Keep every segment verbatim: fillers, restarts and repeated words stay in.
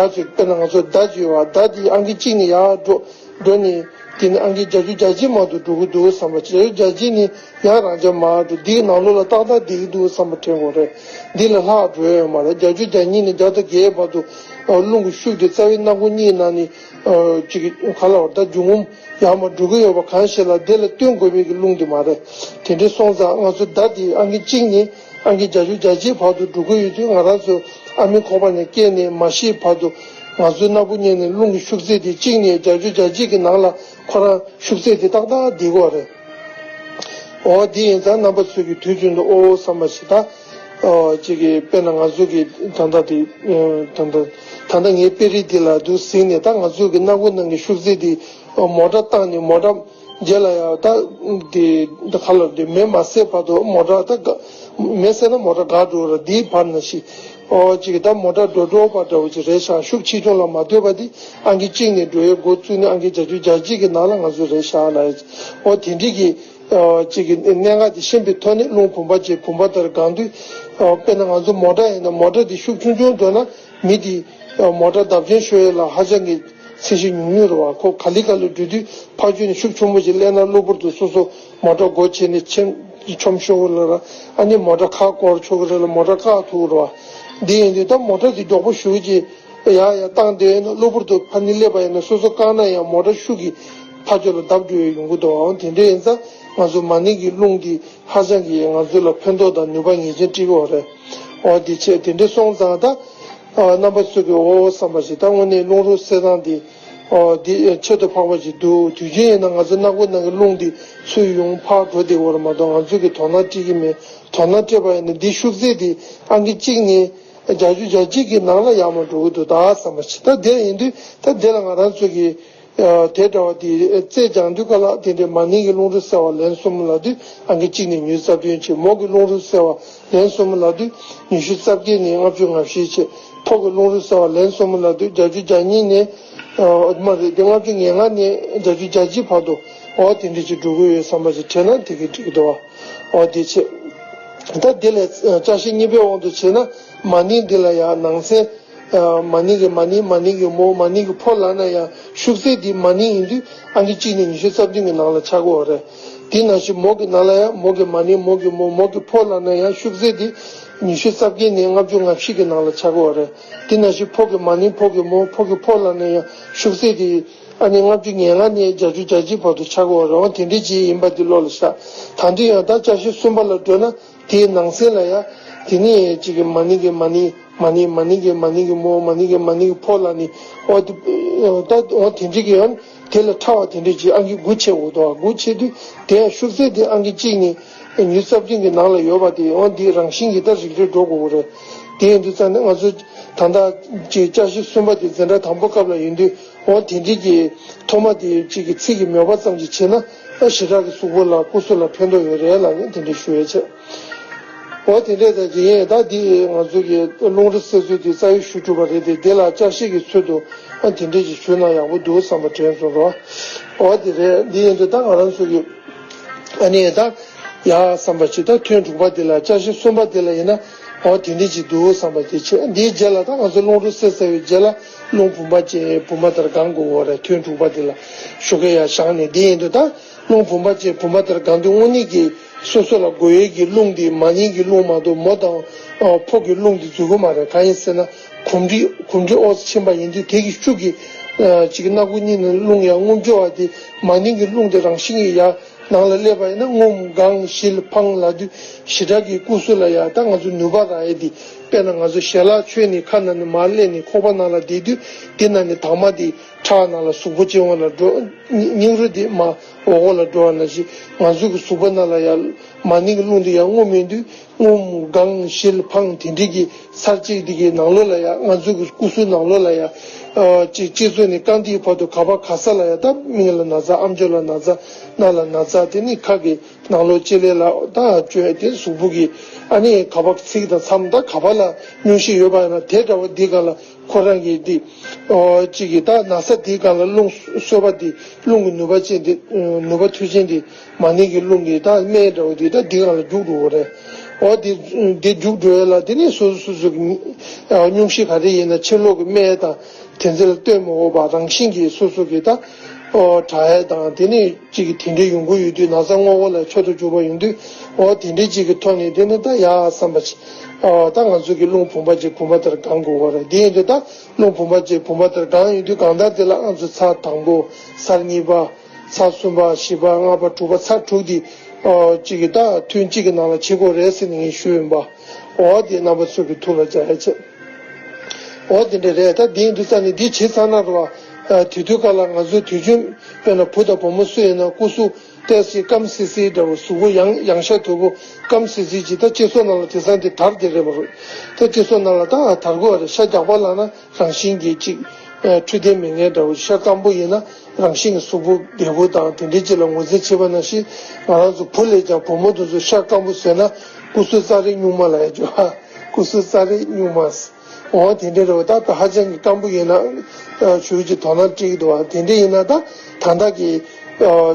ཡར་ཅིག་དཔེར་ན་ང་ཚོ་མདའ་ཅིག་ཡོད་པ། མདའ་དེ་ཨང་ཀི་གཅིག་ནས་ཡར་འགྲོ་འགྲོ་ནས་དེ་ནས་ཨང་ཀི་བརྒྱད་ཅུ་གྱ་གཅིག་མ་གཏོགས་འགྲོ་གི་འདུག་བསམ་པ། བརྒྱད་ཅུ་གྱ་གཅིག་ནས་ཡང་རང་འཇགས་མར་འགྲོ། འདིའི་ནང་ལོགས་ལ་ཏག་ཏག་བསྡད་ཀྱི་འདུག་བསམ་པ་དྲན་དགོས་རེད། འདི་ལས་ལྷག་འགྲོ་ཡ་ཡོད་མ་རེད། བརྒྱད་ཅུ་གྱ་གཉིས་ནས་བརྒྱ་དང་བརྒྱད་བར་དུ་རླུང་གི་ཤུགས་དེ་རྩ་བའི་སྣ་ཁུང་གཉིས་ནང་ནས་ཅིག་ག་ལ་བར་ད་འབྱུང་ངམ་ཡར་མར་འགྲོ་གི་ཡོད་པ་གང་ཞིག་ལ་དེ་ལ་བསྟུན་དགོས་པའི་གི་རླུང་དེ་མ་རེད། དེ་འདྲའི་སོང་ཙང་ང་ཚོ་མདའ་དེ་ཨང་ཀི་གཅིག་ནས་ཨང་ཀི་བརྒྱད་ཅུ་གྱ་གཅིག་བར་དུ་འགྲོ་གི་ཡོད་དུས། ང་རང་ཚོ་ཨ་མའི་ཁོག་པ་ནས་སྐྱེས་ནས་མ་ཤི་བར་དུ་ང་ཚོའི་སྣ་བུག་གཉིས་ནས་རླུང་གི་ཤུགས་ཚད་དེ་གཅིག་ནས་བརྒྱད་ཅུ་གྱ་གཅིག་གི་ནང་ལ་ཁོ་རང་ཤུགས་ཚད་དེ་ཏག་ཏག་བསྡད་ཀྱི་ཡོད་རེད། འོ་དེ་ཡིན་ཙང་རྣམ་པ་ཚོས་ཀྱི་དུས་རྒྱུན་དུ་ཨོ་བསམ་པ་ཞིག་ད། ཨོ་ཅིག་གི་དཔེར་ན་ང་ཚོ་གི་ད་ལྟ་དེ་ད་ལྟ་ད་ལྟ་ངའི་དཔེ་རིས་དེ་ལ་འདུག་གཟིགས་ནས། ད་ང་ཚོ་གི་སྣ་བུག་ནང་གི་ཤུགས་ཚད་དེ་མོ་ཊ་བཏང་ནས་མོ་ཊ་རྗེས་ལ་ཡང་ད་དེ་ད་ག་ལ་དེ་མེ་མ་བསད་བར་དུ་མོ་ཊ་ད་ག་མེ་བསད་ན་མོ་ཊ་འགག་འགྲོ་ར། དེའི་བར་ན་ཞིག་ཨོ་ཅིག་གི་ད་མོ་ཊ་འགྲོ་འགྲོ་བ་འདྲ་བོ་ཅིག་རེད་ཤག་ཤུགས་ཆེ་ཆུང་ལ་མ་ལྟོས་པ་དེ་ཨང་ཀི་གཅིག་ནས་འགྲོ་ཡའི་འགོ་བཙུགས་ནས་ཨང་ཀི་བརྒྱད་ཅུ་གྱ་གཅིག་གི་ནང་ལ་ང་ཚོ་རེད་ཤག་ལ། ཨོ་དེ་འདྲའི་གི་ཅིག་གི་གནད་འགག་དེ་ཤེས་པའི་ཐོག་ནས་རླུང་བུམ་པ་ཅན་བུམ་པ་ལྟར་གང་དུས། དཔེར་ན་ང་ཚོ་མོ་ཊ་ཡིན་ན་མོ་ཊ་དེ་ཤུགས་ཆུང་ཆུང་འགྲོ་ན་མི་དེ་མོ་ཊ་བརྡབ་ཆེན་ཤོར་ཡས་ལ་ཧ་ཅང་གི་ཚད་གཞི་ཉུང་ཉུང་རེད་བ། ཁོ་ག་ལེ་ག་ལེ་འགྲོ་དུས་ཕར་ཕྱོགས་ནས་ཤུགས་ཆེན་པོ་ཅིག་སླེབས་ན་གློ་བུར་དུ་སོ་སོ་མོ་ཊ་སྒོ་ཕྱེ་ནས་ཆེན་མཆོང་ཤོར་གི་རེད་ལ། ཨ་ནི་མོ་ཊ་ཁ་བསྐོར་ཆོག་གི་རེད་ལ། མོ་ཊ་བཀག་ཐུབ་ཀྱི་རེད་བ། འདི་ཡིན་དུས་ད་མོ་ཊ་དེ་མགྱོགས་པོ་ཞེ་པོ་ཅིག་ཡར་ཡར་བཏང་བསྡད་ཡོད་ན་གློ་བུར་དུ་ཕར་ནས་སླེབས་པ་ཡིན་ན་སོ་སོ་བཀག་ན་ཡང་མོ་ཊ་ཤུགས་ཀྱིས་ཕར་ཕྱོགས་ལ་བརྡབ་འགྲོ་ཡས་ཡོང་གི་འདུག་ཨང་། དེ་འདྲ་ཡིན་ཙང་ང་ཚོ་མ་ཎི་གི་རླུང་འདི་ཧ་ཅང་གིས་ང་ཚོ་ལ་ཕན་ཐོགས་དང་ནུས་པ་ངེས་ཅན་སྤྲད་ཀྱི་ཡོད་རེད། འོ་དེ་བྱས་དེ་འདྲ་སོང་ཙང་ད་རྣམ་པ་ཚོ་གི་འོ་བསམ་པ་ཞིག་ད་དངོས་གནས་རླུང་རོ་བསལ་སྟངས་འདི་འོ་འདི་ཁྱད་དུ་འཕགས་པ་ཞིག་འདུག་དུས་རྒྱུན་ཡིན་ན་ང་ཚོ་སྣ་ཁུག་ནང་གི་རླུང་འདི་ཚུར་ཡོང་ཕར་འགྲོ་བསྡད་ཡོད་རེད་མ་གཏོགས་ང་ཚོ་གི་དོ་སྣང་སྤྲད་ཀྱི་མེད། དོ་སྣང་སྤྲད་པ་ཡིན་ན་འདི་ཤུགས་ཚད་འདི་ཨང་ཀི་གཅིག་ནས་བརྒྱད་ཅུ་གྱ་གཅིག་གི་ནང་ལ་ཡར་མར་འགྲོ་གི་འདུག་ད་བསམ་པ་ཞིག་ད་དེ་ཡིན་དུས་ད་དེ་ལ་ང་རང་ཚོ་གི་དེ་འདྲ་བ་དེ་རྩལ་སྦྱང་དུས་ག་ལ་དེ་འདྲའི་མ་ནིང་གི་རླུང་རོ་བསལ་བ་ལན་གསུམ་ལབ་དུས་ཨང་ཀི་གཅིག་ནས་ཉི་ཤུ་རྩ་བདུན་བྱས། མོ་གི་རླུང་རོ་བསལ་བ་ལན་གསུམ་ལབ་དུས་ཉི་ཤུ་རྩ་བརྒྱད་ནས་ལྔ་བཅུ་ང་བཞི་བྱས། ཕོ་གི་རླུང་རོ་བསལ་བ་ལན་གསུམ་ལབ་དུས་བརྒྱད་ཅུ་གྱ་གཉིས་ནས་ཨ་མ་རེད་དེ་ལྔ་བཅུ་ང་ལྔ་ནས་བརྒྱད་ཅུ་གྱ་གཅིག་བར་དུ་འོ་དེ་འདྲ་ཅིག་འགྲོ་གི་ཡོད་བསམ་པ་ཅིག་དྲན་ན་དེ་གི་འགྲིག་གི་འདུག་བ། འོ་དེ་བྱས། ད་དེ་ལས་ཨ་དཔྱད་ཤེས་གཉིས་པའི་དབང་དུ་བྱས་ན་མ་ནིང་འདི་ལ་ཡང་ནང་ཚན། མ་ནིང་གི་མ་ནིང་མ་ནིང་གི་མོ་མ་ནིང་གི་ཕོ་ལབ་ན་ཡང་ཤུགས་ཚད་འདི་མ་ནིང་ཡིན་དུས་ཨང་ཀི་གཅིག་ནས་ཉི་ཤུ་རྩ་བདུན་གི་ནང་ལ་ཆགས་ཀྱི་ཡོད་རེད། དེ་ནང་བཞིན་མོ་གི་ནང་ལ་ཡང་མོ་གི་མ་ནིང་མོ་གི་མོ་མོ་གི་ཕོ་ལབ་ན་ཡང་ཤུགས་ཚད་འདི་ཉི་ཤུ་རྩ་བརྒྱད་ནས་ལྔ་བཅུ་ང་བཞི་གི་ནང་ལ་ཆགས་ཀྱི་ཡོད་རེད། དེ་ནང་བཞིན་ཕོ་གི་མ་ནིང་ཕོ་གི་མོ་ཕོ་གི་ཕོ་ལབ་ན་ཡང་ཤུགས་ཚད་འདི་ཨ་ནི་ལྔ་བཅུ་ང་ལྔ་ནས་བརྒྱད་ཅུ་གྱ་གཅིག་བར་དུ་ཆགས་ཀྱི་ཡོད་རེད། འོ་དེ་འདྲ་ཅིག་ཡིན་པ་འདི་བློ་ལ་ཤར། ད་དུང་ཡང་ད་དཔྱད་ཤེས་གསུམ་པ་ལ་འགྲོ་ན། དེའི་ནང་གསེས་ལ་ཡང་དེ་ནས་གཅིག་གི་མ་ནིང་གི་མ་ནིང་མ་ནིང་མ་ནིང་གི་མ་ནིང་གི་མོ་མ་ནིང་གི་མ་ནིང་གི་ཕོ་ལབ་ནས་འོ་དེ་ད་འོ་དེ་འདྲ་གི་ཡང་དེ་ལས་ཕྲ་བ་དེ་འདྲ་ཅིག་ཨང་ཀི་དགུ་ཆད་འོ་དོ་དགུ་ཆད་དུས་དེ་ཡང་ཤུགས་ཚད་དེ་ཨང་ཀི་གཅིག་ནས་ཉི་ཤུ་རྩ་བདུན་གི་ནང་ལ་ཡོད་པ་དེ་འོ་འདི་རང་བཞིན་གྱིས་ད་རིག་རིག་འགྲོ་དགོས་ཀྱི་རེད། དེ་ཡིན་དུས་ཙང་ནས་ང་ཚོ་ད་ལྟ་ཅིག་དཔྱད་ཤེས་གསུམ་པ་དེ་འཛིན་གྲྭ་དང་པོ་སྐབས་ལ་ཡིན་དུས། འོ་དེ་འདྲའི་གི་ཐོག་མ་དེ་གཅིག་གི་ཚིག་གི་མོས་པ་ཙམ་ཅིག་བྱས་ན་ཨ་ཞེ་དྲག་གི་གཟུགས་པོ་ལ་སྐུ་གཟུགས་ལ་ཕན་ཐོགས་ཡོད་རེད་ལབ་ནས་དེ་འདྲ་ཞུ་ཡས་བྱས། འོ་དེ་འདྲས་ད་ཅིག་ཡིན་ད་འདི་ང་ཚོ་གི་རླུང་རོ་བསལ་ཚུལ་དེ་རྩ་བའི་ཞུ་གྲུབ་པ་རེད་དེ་དེ་ལ་དཔྱད་ཤེས་ཀྱི་ཚུལ་དུ་ཨ་དེ་འདྲས་ཅིག་ཞུས་ན་ཡག་པོ་འདུག་བསམ་པ་དྲན་སོང་རོ། འོ་དེ་རེད། འདི་ཡིན་དུས་ད་ང་རང་ཚོ་གི་ཨ་ནི་ད་ཡ་བསམ་པ་ཞིག་ད་ཐུན་དྲུག་པ་འདི་ལ་དཔྱད་ཤེས་གསུམ་པ་འདི་ལ་ཡིན་ན། འོ་དེ་འདྲ་ཅིག་འདུག་བསམ་པ་དེ་བྱས། འདིའི་རྗེས་ལ་ད་ང་ཚོ་རླུང་རོ་བསལ་ཚར་བའི་རྗེས་ལ་རླུང་བུམ་པ་ཅན་བུམ་པ་ལྟར་གང་དགོས་འོ་རེད། ཐུན་དྲུག་པ་འདི་ལ་ཞོགས་ཀས་ཡར་བཞེངས་ནས་འདི་ཡིན་དུས་ད་རླུང་བུམ་པ་ཅན་བུམ་པ་ལྟར་གང་དུས་དངོས་གནས་ཀྱི་སོ་སོ་ལ་དགོས་ཡས་ཀྱི་རླུང་འདི་མ་ནིང་གི་རླུང་མ་གཏོགས་མོ་དང་ཕོ་གི་རླུང་འདི་འཛུལ་གི་མ་རེད། གང་ཡིན་ཟེར་ན་གོམས་འདྲིས་གོམས་འདྲིས་འོག་ཏུ་ཕྱིན་པ་ཡིན་དུས་དེ་གི་ཤུགས་ཀྱིས་ཅིག་སྣ་ཁུག་གཉིས་ནས་རླུང་ཡར་རྔུབ་འགྲོ་བ་དེ་མ་ནིང་གི་རླུང་དེ་རང་བཞིན་གྱིས་ཡར། ནང་ལ་སླེབས་པ་ཡིན་ན་རྔུབ་དགང་བཞིལ་འཕང་ལབ་དུས་ཞེ་དྲག་གི་སྐུ་གཟུགས་ལ་ཡང་ད་ང་ཚོ་ནུས་པ་རག་ཡས་དེ། དཔེར་ན་ང་ཚོ་ཞལ་ལག་མཆོད་ནས་ཁ་ནང་ནས་མར་སླེབས་ནས་ཁོག་པ་ནང་ལ་བསྡད་དུས་དེ་ནང་ནས་དྭངས་མ་དེ་ཁྲག་ནང་ལ་གཟུགས་པོ་སྤྱི་བོ་ལ་འགྲོ། སྙིང་རུས་དེ་མར་འོག་ལ་འགྲོ་བ་ནང་བཞིན་ང་ཚོ་གི་གཟུགས་པོ་ནང་ལ་ཡང་མ་ནིང་གི་རླུང་དེ་ཡང་རྔུབ་ཡོང་དུས་རྔུབ་དགང་བཞིལ་འཕང་དེ་འདྲའི་གི་ཚར་གཅིག་དེ་གི་ནང་ལོགས་ལ་ཡང་ང་ཚོ་གི་སྐུ་གཟུགས་ནང་ལོགས་ལ་ཡང་ཅིག་ལྕེ་ཚོ་ནས་རྐང་མཐིལ་བར་དུ་ག་པ་ག་ས་ལ་ཡང་ད་མིག་ལ་ན་ཚ། ཨམ་ཅོག་ལ་ན་ཚ། སྣ་ལ་ན་ཚ། དེ་ནི་ཁ་གི་ནང་ལོགས་ལྕེ་ལེ་ལ་ད་བཅོས་དེ་གཟུགས་པོ་གི་ཨ་ནི་ག་པ་ཚིགས་དང་མཚམས་ད་ག་པ་ལ་སྙུང་གཞི་ཡོད་པ་ཡིན་ན་དེ་འདྲ་བ་འདི་ག་ལ་ཁོ་རང་གི་འདི་ཨོ་གཅིག་གི་ད་ན་ཚ་འདི་ག་ལ་རླུང་གསོད་པ་འདི་རླུང་གི་ནུས་པ་ཅན་འདི་ནུས་པ་མཐུ་ཅན་འདི་མ་ནིང་གི་རླུང་གི་ད་སྨན་འདྲ་བ་འདི་ད་འདི་ག་ལ་རྒྱུག་འགྲོ་གི་རེད། འོ་དེ་དེ་རྒྱུགས་འགྲོ་ཡ་ལ། དེ་ནས་སོ་སོ་སོ་སོ་གི་སྙུང་གཞི་ག་རེ་ཡིན་ན་ཕྱི་ལོགས་ཀྱི་སྨན་དང་དེ་ཚོ་ལ་ལྟོས་མ་དགོས་པ་རང་བཞིན་གྱིས་སོ་སོ་གི་ད་ཨོ་དྲག་ཡ་དང་། དེ་ནས་ཅིག་གི་དེ་འདྲའི་ཡོང་གི་ཡོད་དུས། ན་ཚ་སྔོན་འགོག་ལ་མཆོག་ཏུ་གྱུར་པ་ཡོང་དུས། འོ་དེ་འདྲའི་ཅིག་གི་ཐོག་ནས་དེ་ནི་ད་ཡ་བསམ་པ་ཅིག་ཨོ་ད་ང་ཚོ་གི་རླུང་བུམ་པ་གཅིག་བུམ་པ་ལྟར་གང་དགོས་པ་རེད། དེ་ཡིན་དུས་ད་རླུང་བུམ་པ་གཅིག་བུམ་པ་ལྟར་གང་ཡོང་དུས། གང་ལྟར་དེ་ལ་ང་ཚོ་ཚར་དང་པོ་ཚར་གཉིས་པ། ཚར་གསུམ་པ། བཞི་པ། ལྔ་པ། དྲུག་པ། ཚར་དྲུག་འདི་ཨོ་གཅིག་གི་ད་ཐུན་གཅིག་གི་ནང་ལ་བྱེད་དགོས་རེད་ཟེར་ནས་ངས་ཞུས་ཡིན་པ། འོ་དེ་རྣམ་པ་ཚོ་གི་ཐུགས་ལ་འཇགས་ཡ་བྱས། འོ་དེ་འདྲ་རེད། ད་འདི་ཡིན་དུས་ཙང་ནས་འདི་བྱས་ཚར་ན་རེད་བ། དེ་དུས་སྐབས་ལ་ང་ཚོའི་དུས་རྒྱུན་དཔེར་ན་བུ་དང་བུ་མོ་སུ་ཡིན་ན་སྐུ་གཟུགས་ཏོག་ཙམ་སྐམ་སིལ་སིལ་འདྲ་བོ། གཟུགས་པོ་ཡང་ཡང་ཤ་དོད་པོ་སྐམ་སིལ་སིལ་ཅིག་ད་སྤྱི་ཚོགས་ནང་ལ་དེང་སང་དེ་དར་བསྡད་རེད་པ། རེད། ད་སྤྱི་ཚོགས་ནང་ལ་ད་དར་དགོས་པ་རེད། ཤ་རྒྱགས་པ་ལབ་ན་རང་བཞིན་གྱིས་ཅིག་འཕྲོད་བསྟེན་མེད་མཁན་འདྲ་བོ། ཤ་སྐམ་པོ་ཡིན་ན་རང་བཞིན་གྱི་གཟུགས་པོ་བདེ་པོ་དང་དེ་འདྲའི་ཅིག་ལ་ངོས་འཛིན་བྱེད་པ་ནང་བཞིན། ང་རང་ཚོ་བུ་ལས་ཀྱང་བུ་མོ་དེ་ཚོ་ཤ་སྐམ་པོ་བཟོས་ན་སྐུ་གཟུགས་རྩ་རིག་སྨྱུག་མ་ལབ་ཡ་ཅིག་སྐུ་གཟུགས་རྩ་རིག་སྨྱུག་མ། འོ་དེ་འདྲའི་རེད་བ། ད་ཧ་ཅང་གི་སྐམ་པོ་ཡིན་ན་ཞུ་ཅིག་དོ་སྣང་སྤྲད་ཀྱི་འདུག་བ། དེ་འདྲ་ཡིན་ན་ད་ད་ལྟ་གི་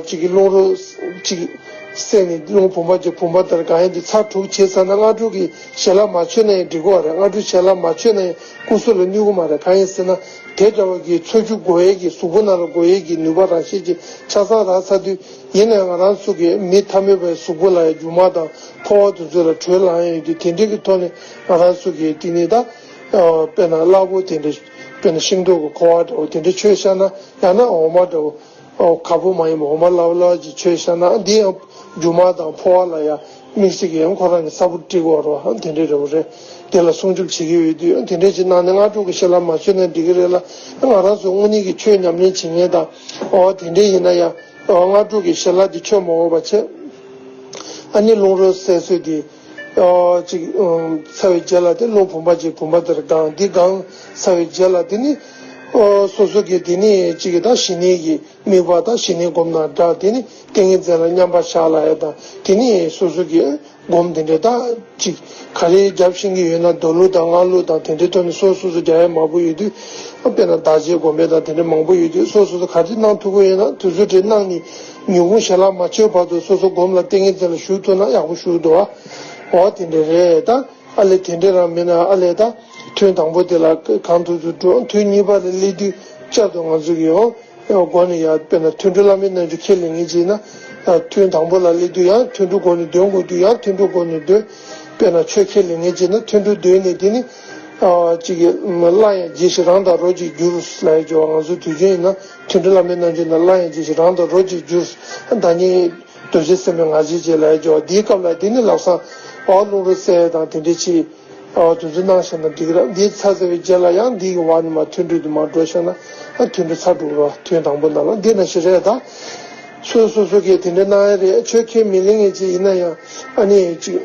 ཅིག་གི་རླུང་རོ་ཅིག་བསལ་ནས། རླུང་བུམ་པ་གཅིག་བུམ་པ་ལྟར་གང་ཡིན་དེ་ཚར་དྲུག་བྱས་ཚར་ན། སྔ་དྲོ་གི་ཞལ་ལག་མ་མཆོད་ན་ཡང་འགྲིག་གི་རེད། སྔ་དྲོ་ཞལ་ལག་མ་མཆོད་ན་ཡང་སྐུ་གཟུགས་ལ་གནོད་གི་མ་རེད། གང་ཡིན་ཟེར་ན་དེ་འདྲ་བ་གི་འཚོ་བཅུད་དགོས་ཡས་ཀྱི་གཟུགས་པོ་ནང་ལ་དགོས་ཡས་ཀྱི་ནུས་པ་རང་བཞིན་གྱིས་ཆ་ཚང་རག་ཚར་དུས། ཡིན་ན་ཡང་ང་རང་ཚོ་གི་མི་ཐ་མལ་པའི་གཟུགས་པོ་ལ་ཡང་རྒྱུ་མ་དང་ཕོ་བ་དེ་ཚོ་ལ་དྲོད་ལངས་ཡོང་དུས། དེ་འདྲའི་གི་ཐོག་ནས་ང་རང་ཚོ་གི་དེ་ནི་ད་དཔེར་ན་སླ་པོ་དེ་འདྲ། དཔེར་ན་ཤིང་ཏོག་གི་ཁུ་བ་འདྲ་བོ་དེ་འདྲ་མཆོད་བཞག་ན། ཡང་ན་འོ་མ་འདྲ་བོ། ཨོ་ཁ་པོ་མ་ཡིན་པ་འོ་མ་ལབ་ལབ་ཅིག་མཆོད་བཞག་ན། འདི་ཡང་རྒྱུ་མ་དང་ཕོ་བ་ལ་ཡང་དམིགས་བསལ་གྱི་ཡང་ཁོ་རང་གི་ས་བོན་སྤྲད་དགོས་རེད་བ། དེ་འདྲའི་འདྲ་བོ་རེད། དེ་ལ་སྲུང་སྐྱོབ་བྱེད་ཀྱི་ཡོད་དུས། དེ་འདྲའི་ཅིག་གནང་ནས་སྔ་དྲོ་གི་ཞལ་ལག་མ་མཆོད་ན་འགྲིག་གི་རེད་ལ། ང་རང་ཚོ་དངོས་གནས་ཀྱི་ཆོས་ཉམས་ལེན་བྱེད་མཁན་དང་། ཨོ་དེ་འདྲའི་ཡིན་ན་ཡང་ཨོ་སྔ་དྲོ་གི་ཞལ་ལག་དེ་མཆོད་མ་དགོས་པ་བྱས། ཨ་ནི་རླུང་རོ་བསལ་སྲོལ་དེ་ཨོ་ཅིག་ཚར་བའི་རྗེས་ལ། དེ་རླུང་བུམ་པ་གཅིག་བུམ་པ་ལྟར་གང་། འདི་གང་ཚར་བའི་རྗེས་ལ་དེ་ནི་ཨོ་སོ་སོ་གི་དེ་ནི་ཅིག་གི་ད་ཞི་གནས་ཀྱི་དམིགས་པ་དང་ཞི་གནས་སྒོམ་དང་སྦྲགས། དེ་ནི་ཏིང་ངེ་འཛིན་ལ་མཉམ་པར་བཞག་ལབ་ཡ་དང་། དེ་ནི་སོ་སོ་གི་སྒོམ་དེ་འདྲ་ད་ཅིག་ག་རེ་རྒྱབ་ཤེས་ཀྱི་ཡོད་ན། མདོ་ལུགས་དང་སྔགས་ལུགས་དང་དེ་འདྲའི་ཐོག་ནས་སོ་སོ་སོ་རྒྱག་ཡ་མང་པོ་ཡོད་དུས། དཔེར་ན་བདག་བསྐྱེད་སྒོམ་པ་དང་དེ་འདྲ་མང་པོ་ཡོད་དུས། སོ་སོ་སོ་ག་རེ་གནང་ཐུབ་ཀྱི་ཡོད་ན་དེ་ཚོ་དེ་གནང་ནས། ཉིན་གུང་ཞལ་ལག་མ་མཆོད་བར་དུ་སོ་སོ་སྒོམ་ལ་ཏིང་ངེ་འཛིན་ལ་ཞུགས་ཐུབ་ན་ཡག་པོ་ཞུགས་འདུག་བ། འོ་དེ་འདྲ་རེད་ད། ཨ་ལས་དེ་འདྲ་རང་མིན་ན། ཨ་ལས་ད་ཐུན་དང་པོ་དེ་ལ་གང་ཐུབ་ཐུབ་འགྲོ། ཐུན་གཉིས་པ་ལ་སླེབས་དུས་བསྐྱར་དུ་ང་ཚོ་གི་ཡང་སྒོ་ནས་ཡར་དཔེར་ན་ཐུན་དྲུག་བླ་མའི་རྣལ་འབྱོར་ཁས་ལེན་མཁན་བྱས་ན། ཐུན་དང་པོ་ལ་སླེབས་དུས་ཡང་ཐུན་དྲུག་སྒོ་ནས་འདོན་དགོས་དུས་ཡང་ཐུན་དྲུག་སྒོ་ནས་འདོན། དཔེར་ན་ཆོས་ཁས་ལེན་མཁན་བྱས་ན་ཐུན་དྲུག་འདོན་ནས། དེ་ནི་ཨ་གཅིག་གི་སླར་ཡང་རྗེས་ཤིག་རང་དང་རོ་གཅིག་འགྱུར་ལབ་ཡ་ཅིག་ཡོད་པ། ང་ཚོ་དུས་རྒྱུན་ཡིན་ན་ཐུན་དྲུག་བླ་མའི་རྣལ་འབྱོར་ནང་སླར་ཡང་རྗེས་ཤིག་རང་དང་རོ་གཅིག་འགྱུར། བདག་ཉིད་རྡོ་རྗེ་སེམས་དཔའི་ང་རྒྱལ་བྱེད་ལབ་ཡ་ཅིག་ཡོད་པ། འདིའི་སྐབས་ལ་དེ་ནི་ལམ་སང་ཨོ་རླུང་རོ་བསལ་དང་དེ་འདྲའི་ཅིག་ཨོ་དེ་ཚོ་གནང་བཞག་ན་འགྲིག་གི་རེད། འདི་ཚར་ཚར་བའི་རྗེས་ལ་ཡང་འདི་གི་བར་ནས་མར་ཐུན་དྲུག་དེ་མར་འགྲོ་བཞག་ན། ཨ་ཐུན་དྲུག་ཚར་འགྲོ་གི་རེད་བ། ཐུན་དང་པོ་ནང་ལ་འདི་ནང་བཞིན་རེད་ད། སོ་སོ་སོ་གིས་དེ་འདྲ་གནང་ཡ་རེད། ཆོས་ཁས་མི་ལེན་མཁན་ཅིག་ཡིན་ན་ཡང་། ཨ་ནི་ཅིག་